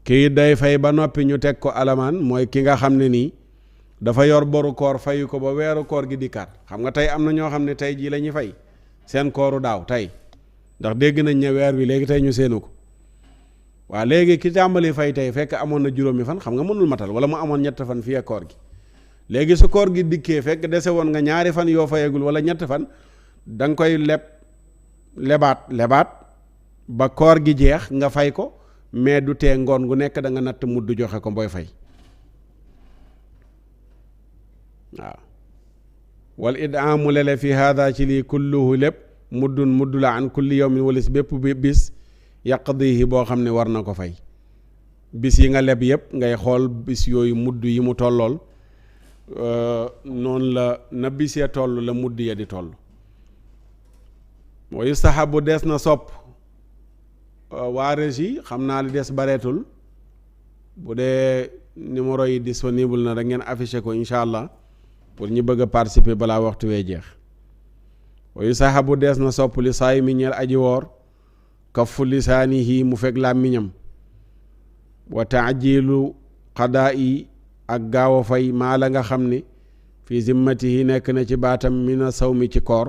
kii day fay ba noppi ñu teg ko alamaan mooy ki nga xam ne nii dafa yor boru koor fayu ko ba weeru koor gi dikkaat. xam nga tey am na ñoo xam ne tey jii la ñuy fay seen kooru daaw tey ndax dégg nañ ne weer wi léegi tey ñu seenu ko. waa léegi ki tàmbali fay tey fekk amoon na juróomi fan xam nga mënul matal wala mu amoon ñett fan fii ak koor gi. léegi su koor gi dikkee fekk dese woon nga ñaari fan yoo fayagul wala ñett fan da nga koy lebaat ba koor gi jeex nga fay ko mais du tee ngoon gu nekk da nga natt mudd joxe ko booy fay. waaw wal idaamu lele fi hada ci lii kulluhu lépp mudd la an kulli yawmin walis bépp bis yaqdihi boo xam ne war na ko fay. bis yi nga leb yépp ngay xool bis yooyu mudd yi mu tollool noonu la na bis ya toll la mudd ya di toll. wa yustahabu des na sopp waa régie xam naa li des bareetul bu dee numéro yi disponible na da ngeen affiché ko incha allah pour ñi bëgg a participer balaa waxtu wee jeex. wa yustahabu des na sopp li saay mi ñeel aji woor kaffu lisaanihi mu fekk làmmiñam wa taajilu qadaa'i ak gaaw a fay maa la nga xam ne fii zimmatihi nekk na ci baatam mina sawmi ci koor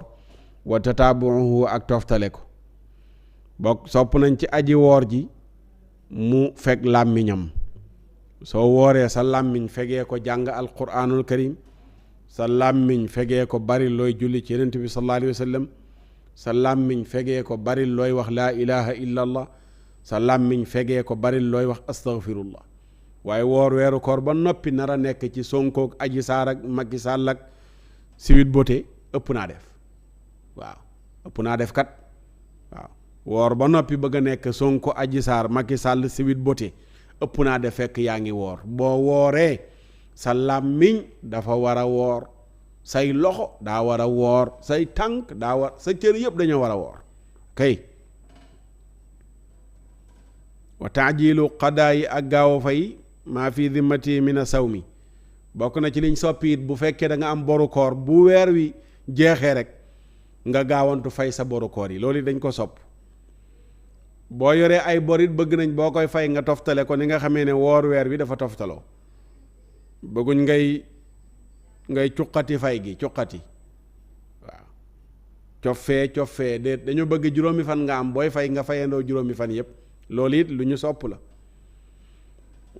wa tataabuhu ak toftale ko bokk sopp nañ ci aji woor ji mu fekk làmmiñam. soo wooree sa làmmiñ fegee ko jàng alquranul karim sa làmmiñ fegee ko bari looy julli ci yonent bi sallallahu alayhi wa sallam sa làmmiñ fegee ko bari looy wax laa ilaha illa allah sa làmmiñ fegee ko bari looy wax astaghfirullah. waaye woor weeru koor ba noppi nar a nekk ci Sonko ak Adji Sarr ak Macky Sall ak Sweet Beauté ëpp naa def. waaw ëpp naa def kat waaw woor ba noppi bëgg a nekk Sonko Adji Sarr Macky Sall Sweet Beauté ëpp naa def fekk yaa ngi woor. boo wooree sa làmmiñ dafa war a woor say loxo daa war a woor say tànk daa war sa cër yëpp dañoo war a woor kay. wa taajilu qadaa yi ak gaaw a fay maa fi dimmati mina sawmi bokk na ci liñ soppi it bu fekkee da nga am boru koor bu weer wi jeexee rek nga gaawantu fay sa boru koor yi loolu dañ ko sopp boo yoree ay borit bëgg nañ boo koy fay nga toftale ko ni nga xamee ne woor weer wi dafa toftaloo bëgguñ ngay cuqati fay gi cuqati waaw coffee déet dañu bëgg juróomi fan nga am booy fay nga fayandoo juróomi fan yépp loolu it lu ñu sopp la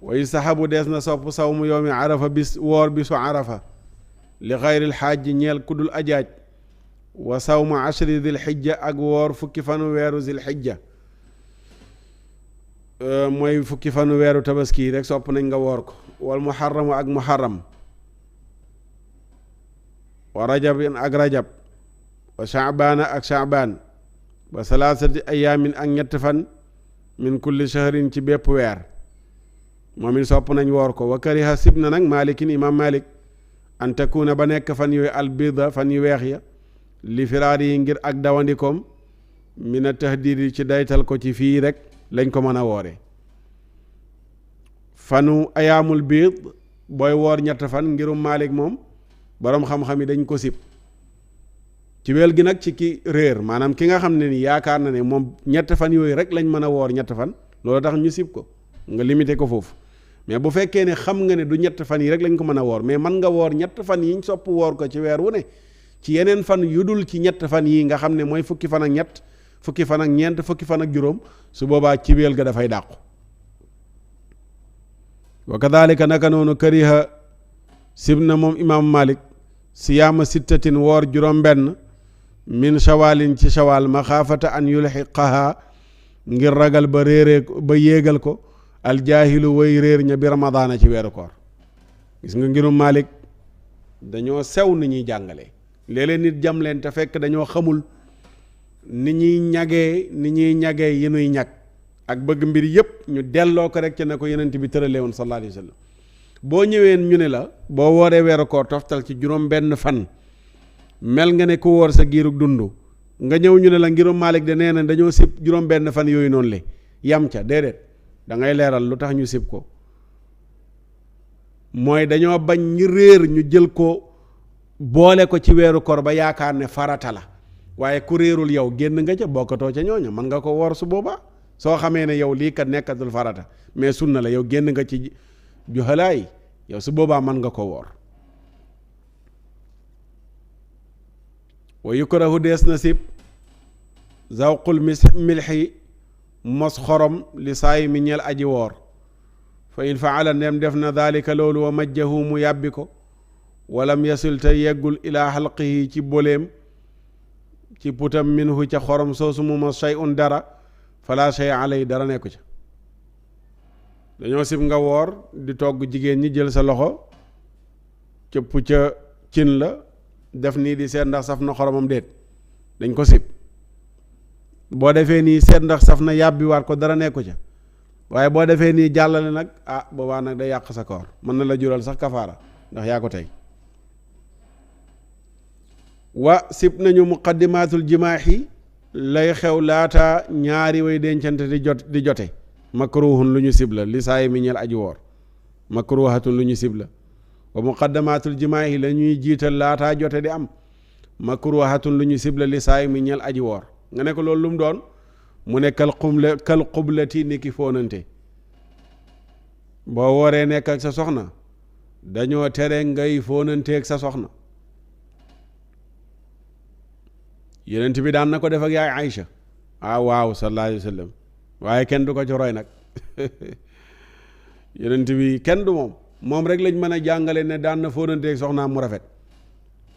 way saxabu dees na sopp sawmu yawmi arafa bis woor bisu arafa li xayril xaaj ñeel kuddul ajaaj wa sawmu ashri zil xijja ak woor fukki fanu weeru zil xijja mooy fukki fanu weeru tabaski rek sopp nañ nga woor ko wal muharram ak muharram wa rajab ak rajab wa shaabaana ak shaabaan wa salaasati ayaamin ak ñett fan min kulli shahrin ci bépp weer moom it sopp nañ woor ko wa kariha sib na nag maalikin imam malik an takuna ba nekk fan yooyu albida fan yu weex ya li firaar yi ngir ak dawandikoom mina tahdidi ci daytal ko ci fii rek lañ ko mën a woore fanu ayaamul biid booy woor ñett fan ngirum Maalik moom boroom xam-xam yi dañ ko sib ci wel gi nag ci ki réer maanaam ki nga xam ne ni yaakaar na ne moom ñett fan yooyu rek lañ mën a woor ñett fan loolu tax ñu sib ko nga limité ko foofu mais bu fekkee ne xam nga ne du ñett fan yi rek lañ ko mën a woor mais mën nga woor ñett fan yiñ sopp woor ko ci weer wu ne ci yeneen fan yu dul ci ñett fan yi nga xam ne mooy fukki fan ak ñett fukki fan ak ñeent fukki fan ak juróom su boobaa ci wéel ga dafay dàqu wa kadhalika naka noonu kariha sib na moom imaamu Malik siyaama sittatin woor juróom benn min shawalin ci shawal maxaafata an yulxiqaha ngir ragal ba réeree ba yéegal ko aljaahilu way réer ña bi ramadaana ci weeru koor gis nga ngirum Malik dañoo sew ni ñuy jàngale léeg-léeg nit jam leen te fekk dañoo xamul ni ñuy ñagee yi nuy ñag ak bëgg mbir yépp ñu delloo ko rek ci ne ko yonent bi tëralee woon sallallahu alayhi wa sallam boo ñëwee ñu ne la boo wooree weeru koor toftal ci juróom benn fan mel nga ne ku woor sa giirug dund nga ñëw ñu ne la ngirum Maalik de nee na dañoo sib juróom benn fan yooyu noonu le yam ca déedéet da ngay leeral lu tax ñu sib ko mooy dañoo bañ ñi réer ñu jël ko boole ko ci weeru koor ba yaakaar ne farata la waaye ku réerul yow génn nga ca bokkatoo ca ñooña mën nga ko woor su boobaa soo xamee ne yow lii kat nekkatul farata mais sunna la yow génn nga ci juhalaay yow su boobaa mën nga ko woor wa yukrahu dees na sib zawqul milxi mos xorom li saay mi ñeel aji woor fa in faala ndem def na daalika loolu wa majjahu mu yàbbi ko walam yasul te yeggul ilaa xalqihi ci boleem ci putam minhu ca xorom soosu mu mos shay'un dara fala shay alay dara nekku ca dañoo sib nga woor di togg jigéen ñi jël sa loxo cëpp ca cin la def nii di seet ndax saf na xoromam déet dañ ko sib boo defee nii seet ndax saf na yàbbiwaat ko dara nekku ca waaye boo defee nii jàllale nag boobaa nag day yàq sa koor mën na la jural sax kafaara ndax yaa ko tey wa sib nañu muqaddimaatul jimaahi lay xew laata ñaari way dencante di jote makruhun lu ñu sib la li saay mi ñeel aji woor makruhatun lu ñu sib la wa muqaddamaatul jimaahi la ñuy jiital laataa jote di am makruhatun lu ñu sib la li saay mi ñeel aji woor nga ne ko loolu lu mu doon mu ne kal xublati ni ki fóonante boo wooree nekk ak sa soxna dañoo tere ngay fóonanteeg sa soxna yonent bi daan na ko def ak yaay Aïcha waaw sallallahu alayhi wa sallam waaye kenn du ko ci roy nag yonent bi kenn du moom rek lañ mën a jàngale ne daan na fóonanteeg soxnaam mu rafet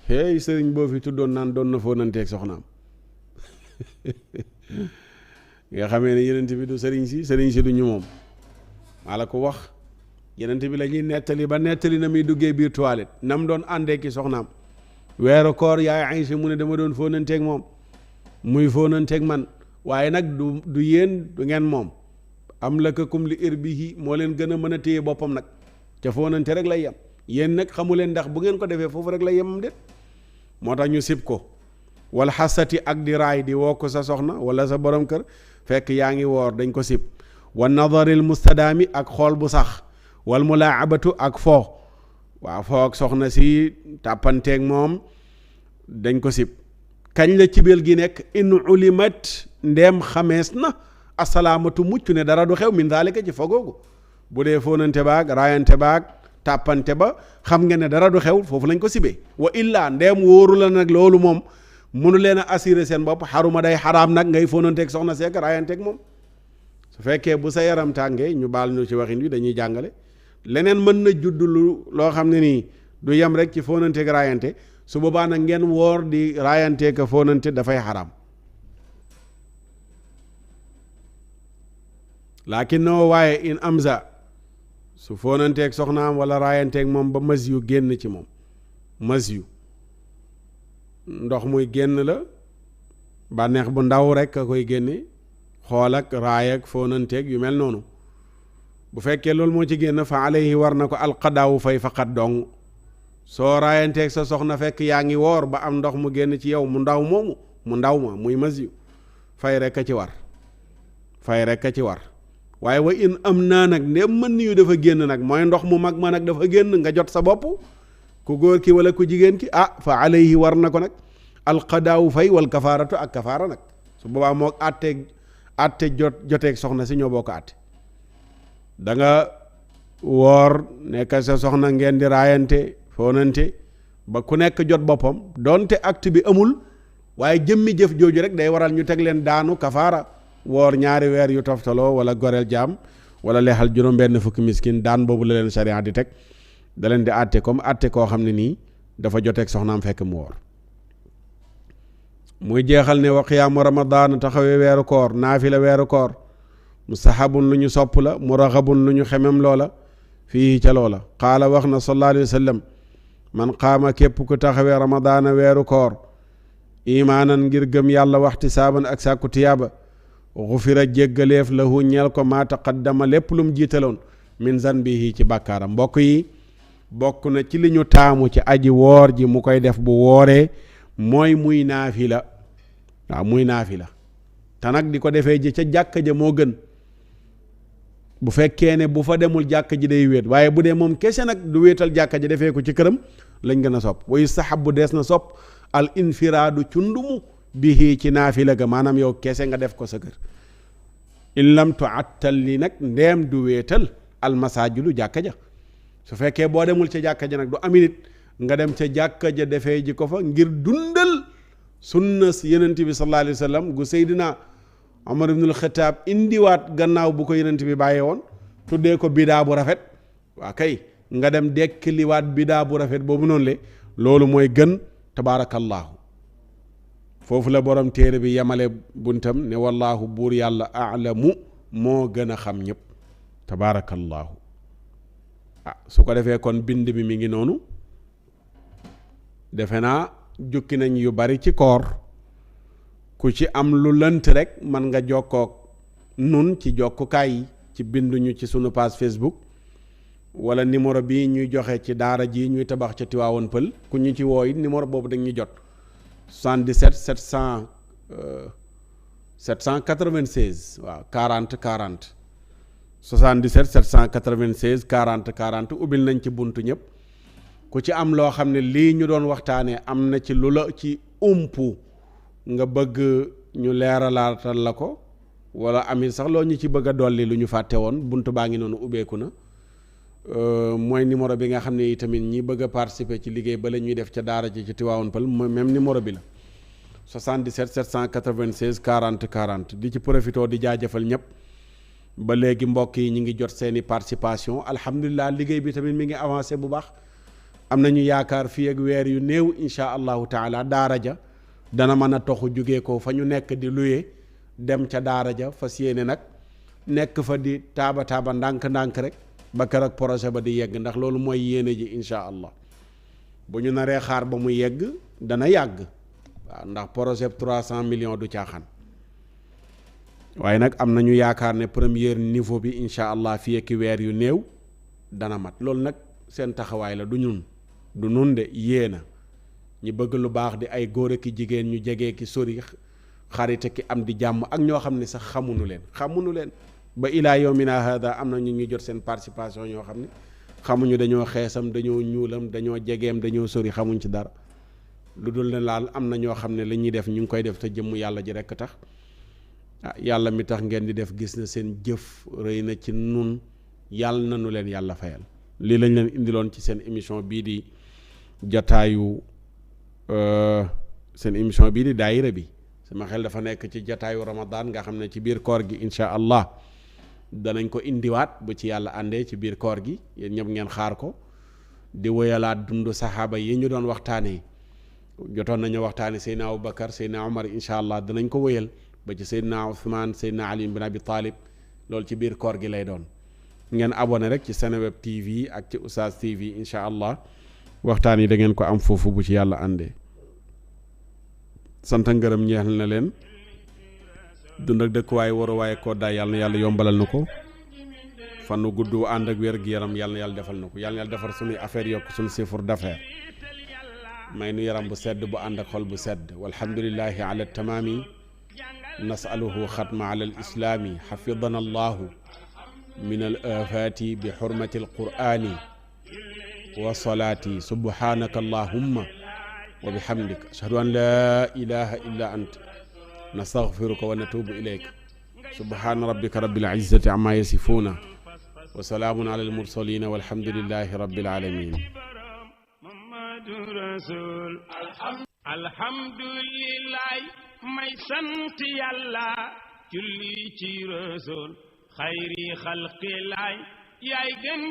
hey sëriñ boo fi tuddoon naan doon na fóonanteeg soxnaam nga xamee ne yonent bi du sëriñ si du ñu moom maa la ko wax yonent bi la ñuy nettali ba nettali na muy duggee biir toilette nam doon àndee ki soxnaam weeru koor yaay Aysa mu ne dama doon fóonanteeg moom muy fóonanteeg man waaye nag du yéen du ngeen moom am la kakum li irbihi moo leen gën a mën a téye boppam nag ca fóonante rek lay yem yéen nag xamu leen ndax bu ngeen ko defee foofu rek lay yemam déet moo tax ñu sib ko wal xasati ak di raay di woo ko sa soxna wala sa borom kër fekk yaa ngi woor dañ ko sib wa nadaril mustadaami ak xool bu sax wal mulaabatu ak foo waaw foo ak soxna si tàppanteeg moom dañ ko sib kañ la cibeel gi nekk in ulimat ndeem xamees na asalaamatu mucc ne dara du xew min daalika ci fogoogu bu dee fóonante baag raayante baag tàppante ba xam nga ne dara du xew foofu lañ ko sibee wa illaa ndeem wóoru la nag loolu moom mënu leen a assurer seen bopp xaruma day xaraam nag ngay fóonanteeg soxna seek raayanteeg moom su fekkee bu sa yaram tàngee ñu baal ñu ci waxin wi dañuy jàngale leneen mën na judd loo xam ne nii du yem rek ci fóonanteeg raayante su boobaa nag ngeen woor di raayanteeg a fóonante dafay xaraam laakin noo waaye in amza su fóonanteeg soxnaam wala raayanteeg moom ba mas yu génn ci moom mas yu ndox muy génn la bànneex bu ndaw rek a koy génne xool ak raay ak fóonanteeg yu mel noonu bu fekkee loolu moo ci génn fa alayhi war na ko alqadaawu fay faqat dong soo raayanteeg sa soxna fekk yaa ngi woor ba am ndox mu génn ci yow mu ndaw moomu mu ndaw ma muy mas yu fay rek a ci war fay rek a ci war waaye wa in am naa nag ndem mën yu dafa génn nag mooy ndox mu mag ma nag dafa génn nga jot sa bopp ku góor ki wala ku jigéen ki fa alayhi war na ko nag alqadaawu fay wal kafaaratu ak kafaara nag su boobaa moo àtte joteeg soxna si ñoo boo ko àtte da nga woor nekk sa soxna ngeen di raayante foonante ba ku nekk jot boppam donte acte bi amul waaye jëmmi jëf jooju rek day waral ñu teg leen daanu kafaara woor 2 weer yu toftaloo wala goreel jaam wala leexal juróom-benn fukki miskin daan boobu la leen sharia di teg da leen di àtte comme àtte koo xam ne nii dafa joteeg soxnaam fekk mu woor muy jeexal ne wa qiyaamu ramadaan taxawee weeru koor naafila weeru koor mustahabun lu ñu sopp la muraxabun lu ñu xemem loola fii ca loola qaala wax na sallallahu alayhi wa sallam man qaama képp ku taxawee ramadaana weeru koor imaanan ngir gëm yàlla waxti saaban ak sàkku tiyaaba xufira jéggaleef lahu ñeel ko maa taqaddama lépp lu mu jiitaloon min zanbihi ci bàkkaaram mbokk yi bokk na ci li ñu taamu ci aji woor ji mu koy def bu wooree mooy muy naafila waaw muy naafila te nag di ko defee ji ca jàkka ja moo gën bu fekkee ne bu fa demul jàkka ji day wéet waaye bu dee moom kese nag du wéetal jàkka ji defee ko ci këram lañ gën a sopp wa yustahabbu dees na sopp al infiraadu cundumu bihi ci naafila ga maanaam yow kese nga def ko sa kër in lam tuattal li nag ndeem du wéetal al masaajidu jàkka ja su fekkee boo demul ca jàkka ja nag du ami nit nga dem ca jàkka ja defee ji ko fa ngir dundal sunna yenent bi sallallahu alayhi wa sallam gu Seydina Umar ibnul Xattaab indiwaat gannaaw bu ko yenent bi bàyyee woon tuddee ko bidaa bu rafet waa kay nga dem dekkiliwaat bidaa bu rafet boobu noonu le loolu mooy gën tabaarakallaahu foofu la borom téere bi yemale buntam ne wallaahu buur yàlla aalamu moo gën a xam ñëpp tabaarakallaahu su ko defee kon bind bi mi ngi noonu defe naa jukki nañ yu bari ci koor ku ci am lu lënt rek man nga jokkook nun ci jokkukaay yi ci binduñu ci sunu page Facebook wala numéro bi ñuy joxe ci daara ji ñuy tabax ca Tiwaawoon Pël ku ñu ci wooyi numéro boobu dañ ñu jot 77 796 waaw 40 40 77 796 40 40 ubbil nañ ci buntu ñëpp ku ci am loo xam ne lii ñu doon waxtaanee am na ci lu la ci umpu nga bëgg ñu leeralaatal la ko wala amit sax loo ñu ci bëgg a dolli lu ñu fàtte woon buntu baa ngi noonu ubbeeku na mooy numéro bi nga xam ne itamit ñi bëgg a participer ci liggéey ba la ñuy def ca daara ji ci Tivaouane Peulh mooy même numéro bi la 77 796 40 40 di ci profité di jaajëfal ñëpp ba léegi mbokk yi ñu ngi jot seeni participation alhamdulilah liggéey bi tamit mi ngi avancé bu baax am nañu yaakaar fii ak weer yu néew insha allahu taala daara ja dana mën a toxu jugee ko fa ñu nekk di luye dem ca daara ja fas yéene nag nekk fa di taaba ndànk-ndànk rek ba keroog projet ba di yegg ndax loolu mooy yéene ji insha allah bu ñu naree xaar ba mu yegg dana yàgg waaw ndax projet 300 millions du caaxaan waaye nag am nañu yaakaar ne premier niveau bi insha allah fii ak weer yu néew dana mat loolu nag seen taxawaay la du nun de yéena ñi bëgg lu baax di ay góor ak jigéen ñu jege ki sori xarite ki am di jàmm ak ñoo xam ne sax xamuñu leen ba ilaa yawmina hada am na ñu jot seen participation ñoo xam ne xamuñu dañoo xeesam dañoo ñuulam dañoo jegeem dañoo sori xamuñ ci dara lu dul ne laal am na ñoo xam ne la ñuy def ñu ngi koy def te jëmm yàlla ji rekk tax yàlla mi tax ngeen di def gis na seen jëf rëy na ci nun yàlla na nu leen yàlla fayal lii lañ leen indiloon ci seen émission bii di jataayu seen émission bii di daayira bi sama xel dafa nekk ci jataayu Ramadan nga xam ne ci biir koor gi incha allah danañ ko indiwaat bu ci yàlla àndee ci biir koor gi yéen ñëpp ngeen xaar ko di wéyalaat dundu saxaaba yi ñu doon waxtaanee jotoon nañu waxtaane Seydina Aboubacar Seydina Omar incha allah danañ ko wéyal ba ci Seydina Ousmane Seydina Ali bin Abi Talib loolu ci biir koor gi lay doon ngeen abonné rek ci Seneweb TV ak ci Oustaz TV incha allah waxtaan yi da ngeen ko am foofu bu ci yàlla àndee sant ngërëm ñeexal na leen dund ak dëkkuwaay waruwaay koo daay yàlla na yàlla yombalal na ko fan nu gudd ànd ak wér gi yaram yàlla na yàlla defal na ko yàlla na yàlla defar suñuy affaire yokk suñu chiffre d'affaires may nu yaram bu sedd bu ànd ak xol bu sedd walhamdulillahi ala tamaami nasaluhu xatma ala al islaami xafidana allahu min al afaati bi xurmati al qur'ani wa salaati subhanaka allahumma wa bihamdika ashhadu an la ilaha illa ant nastaghfiruka wa natubu ilayk subhana rabbika rabbil izzati amma yasifuna wa salaamun ala al mursalin walhamdulillahi rabbil alamin alhamdulillah may sant yàlla julli ci rasul xayri xalqi laay yaay gën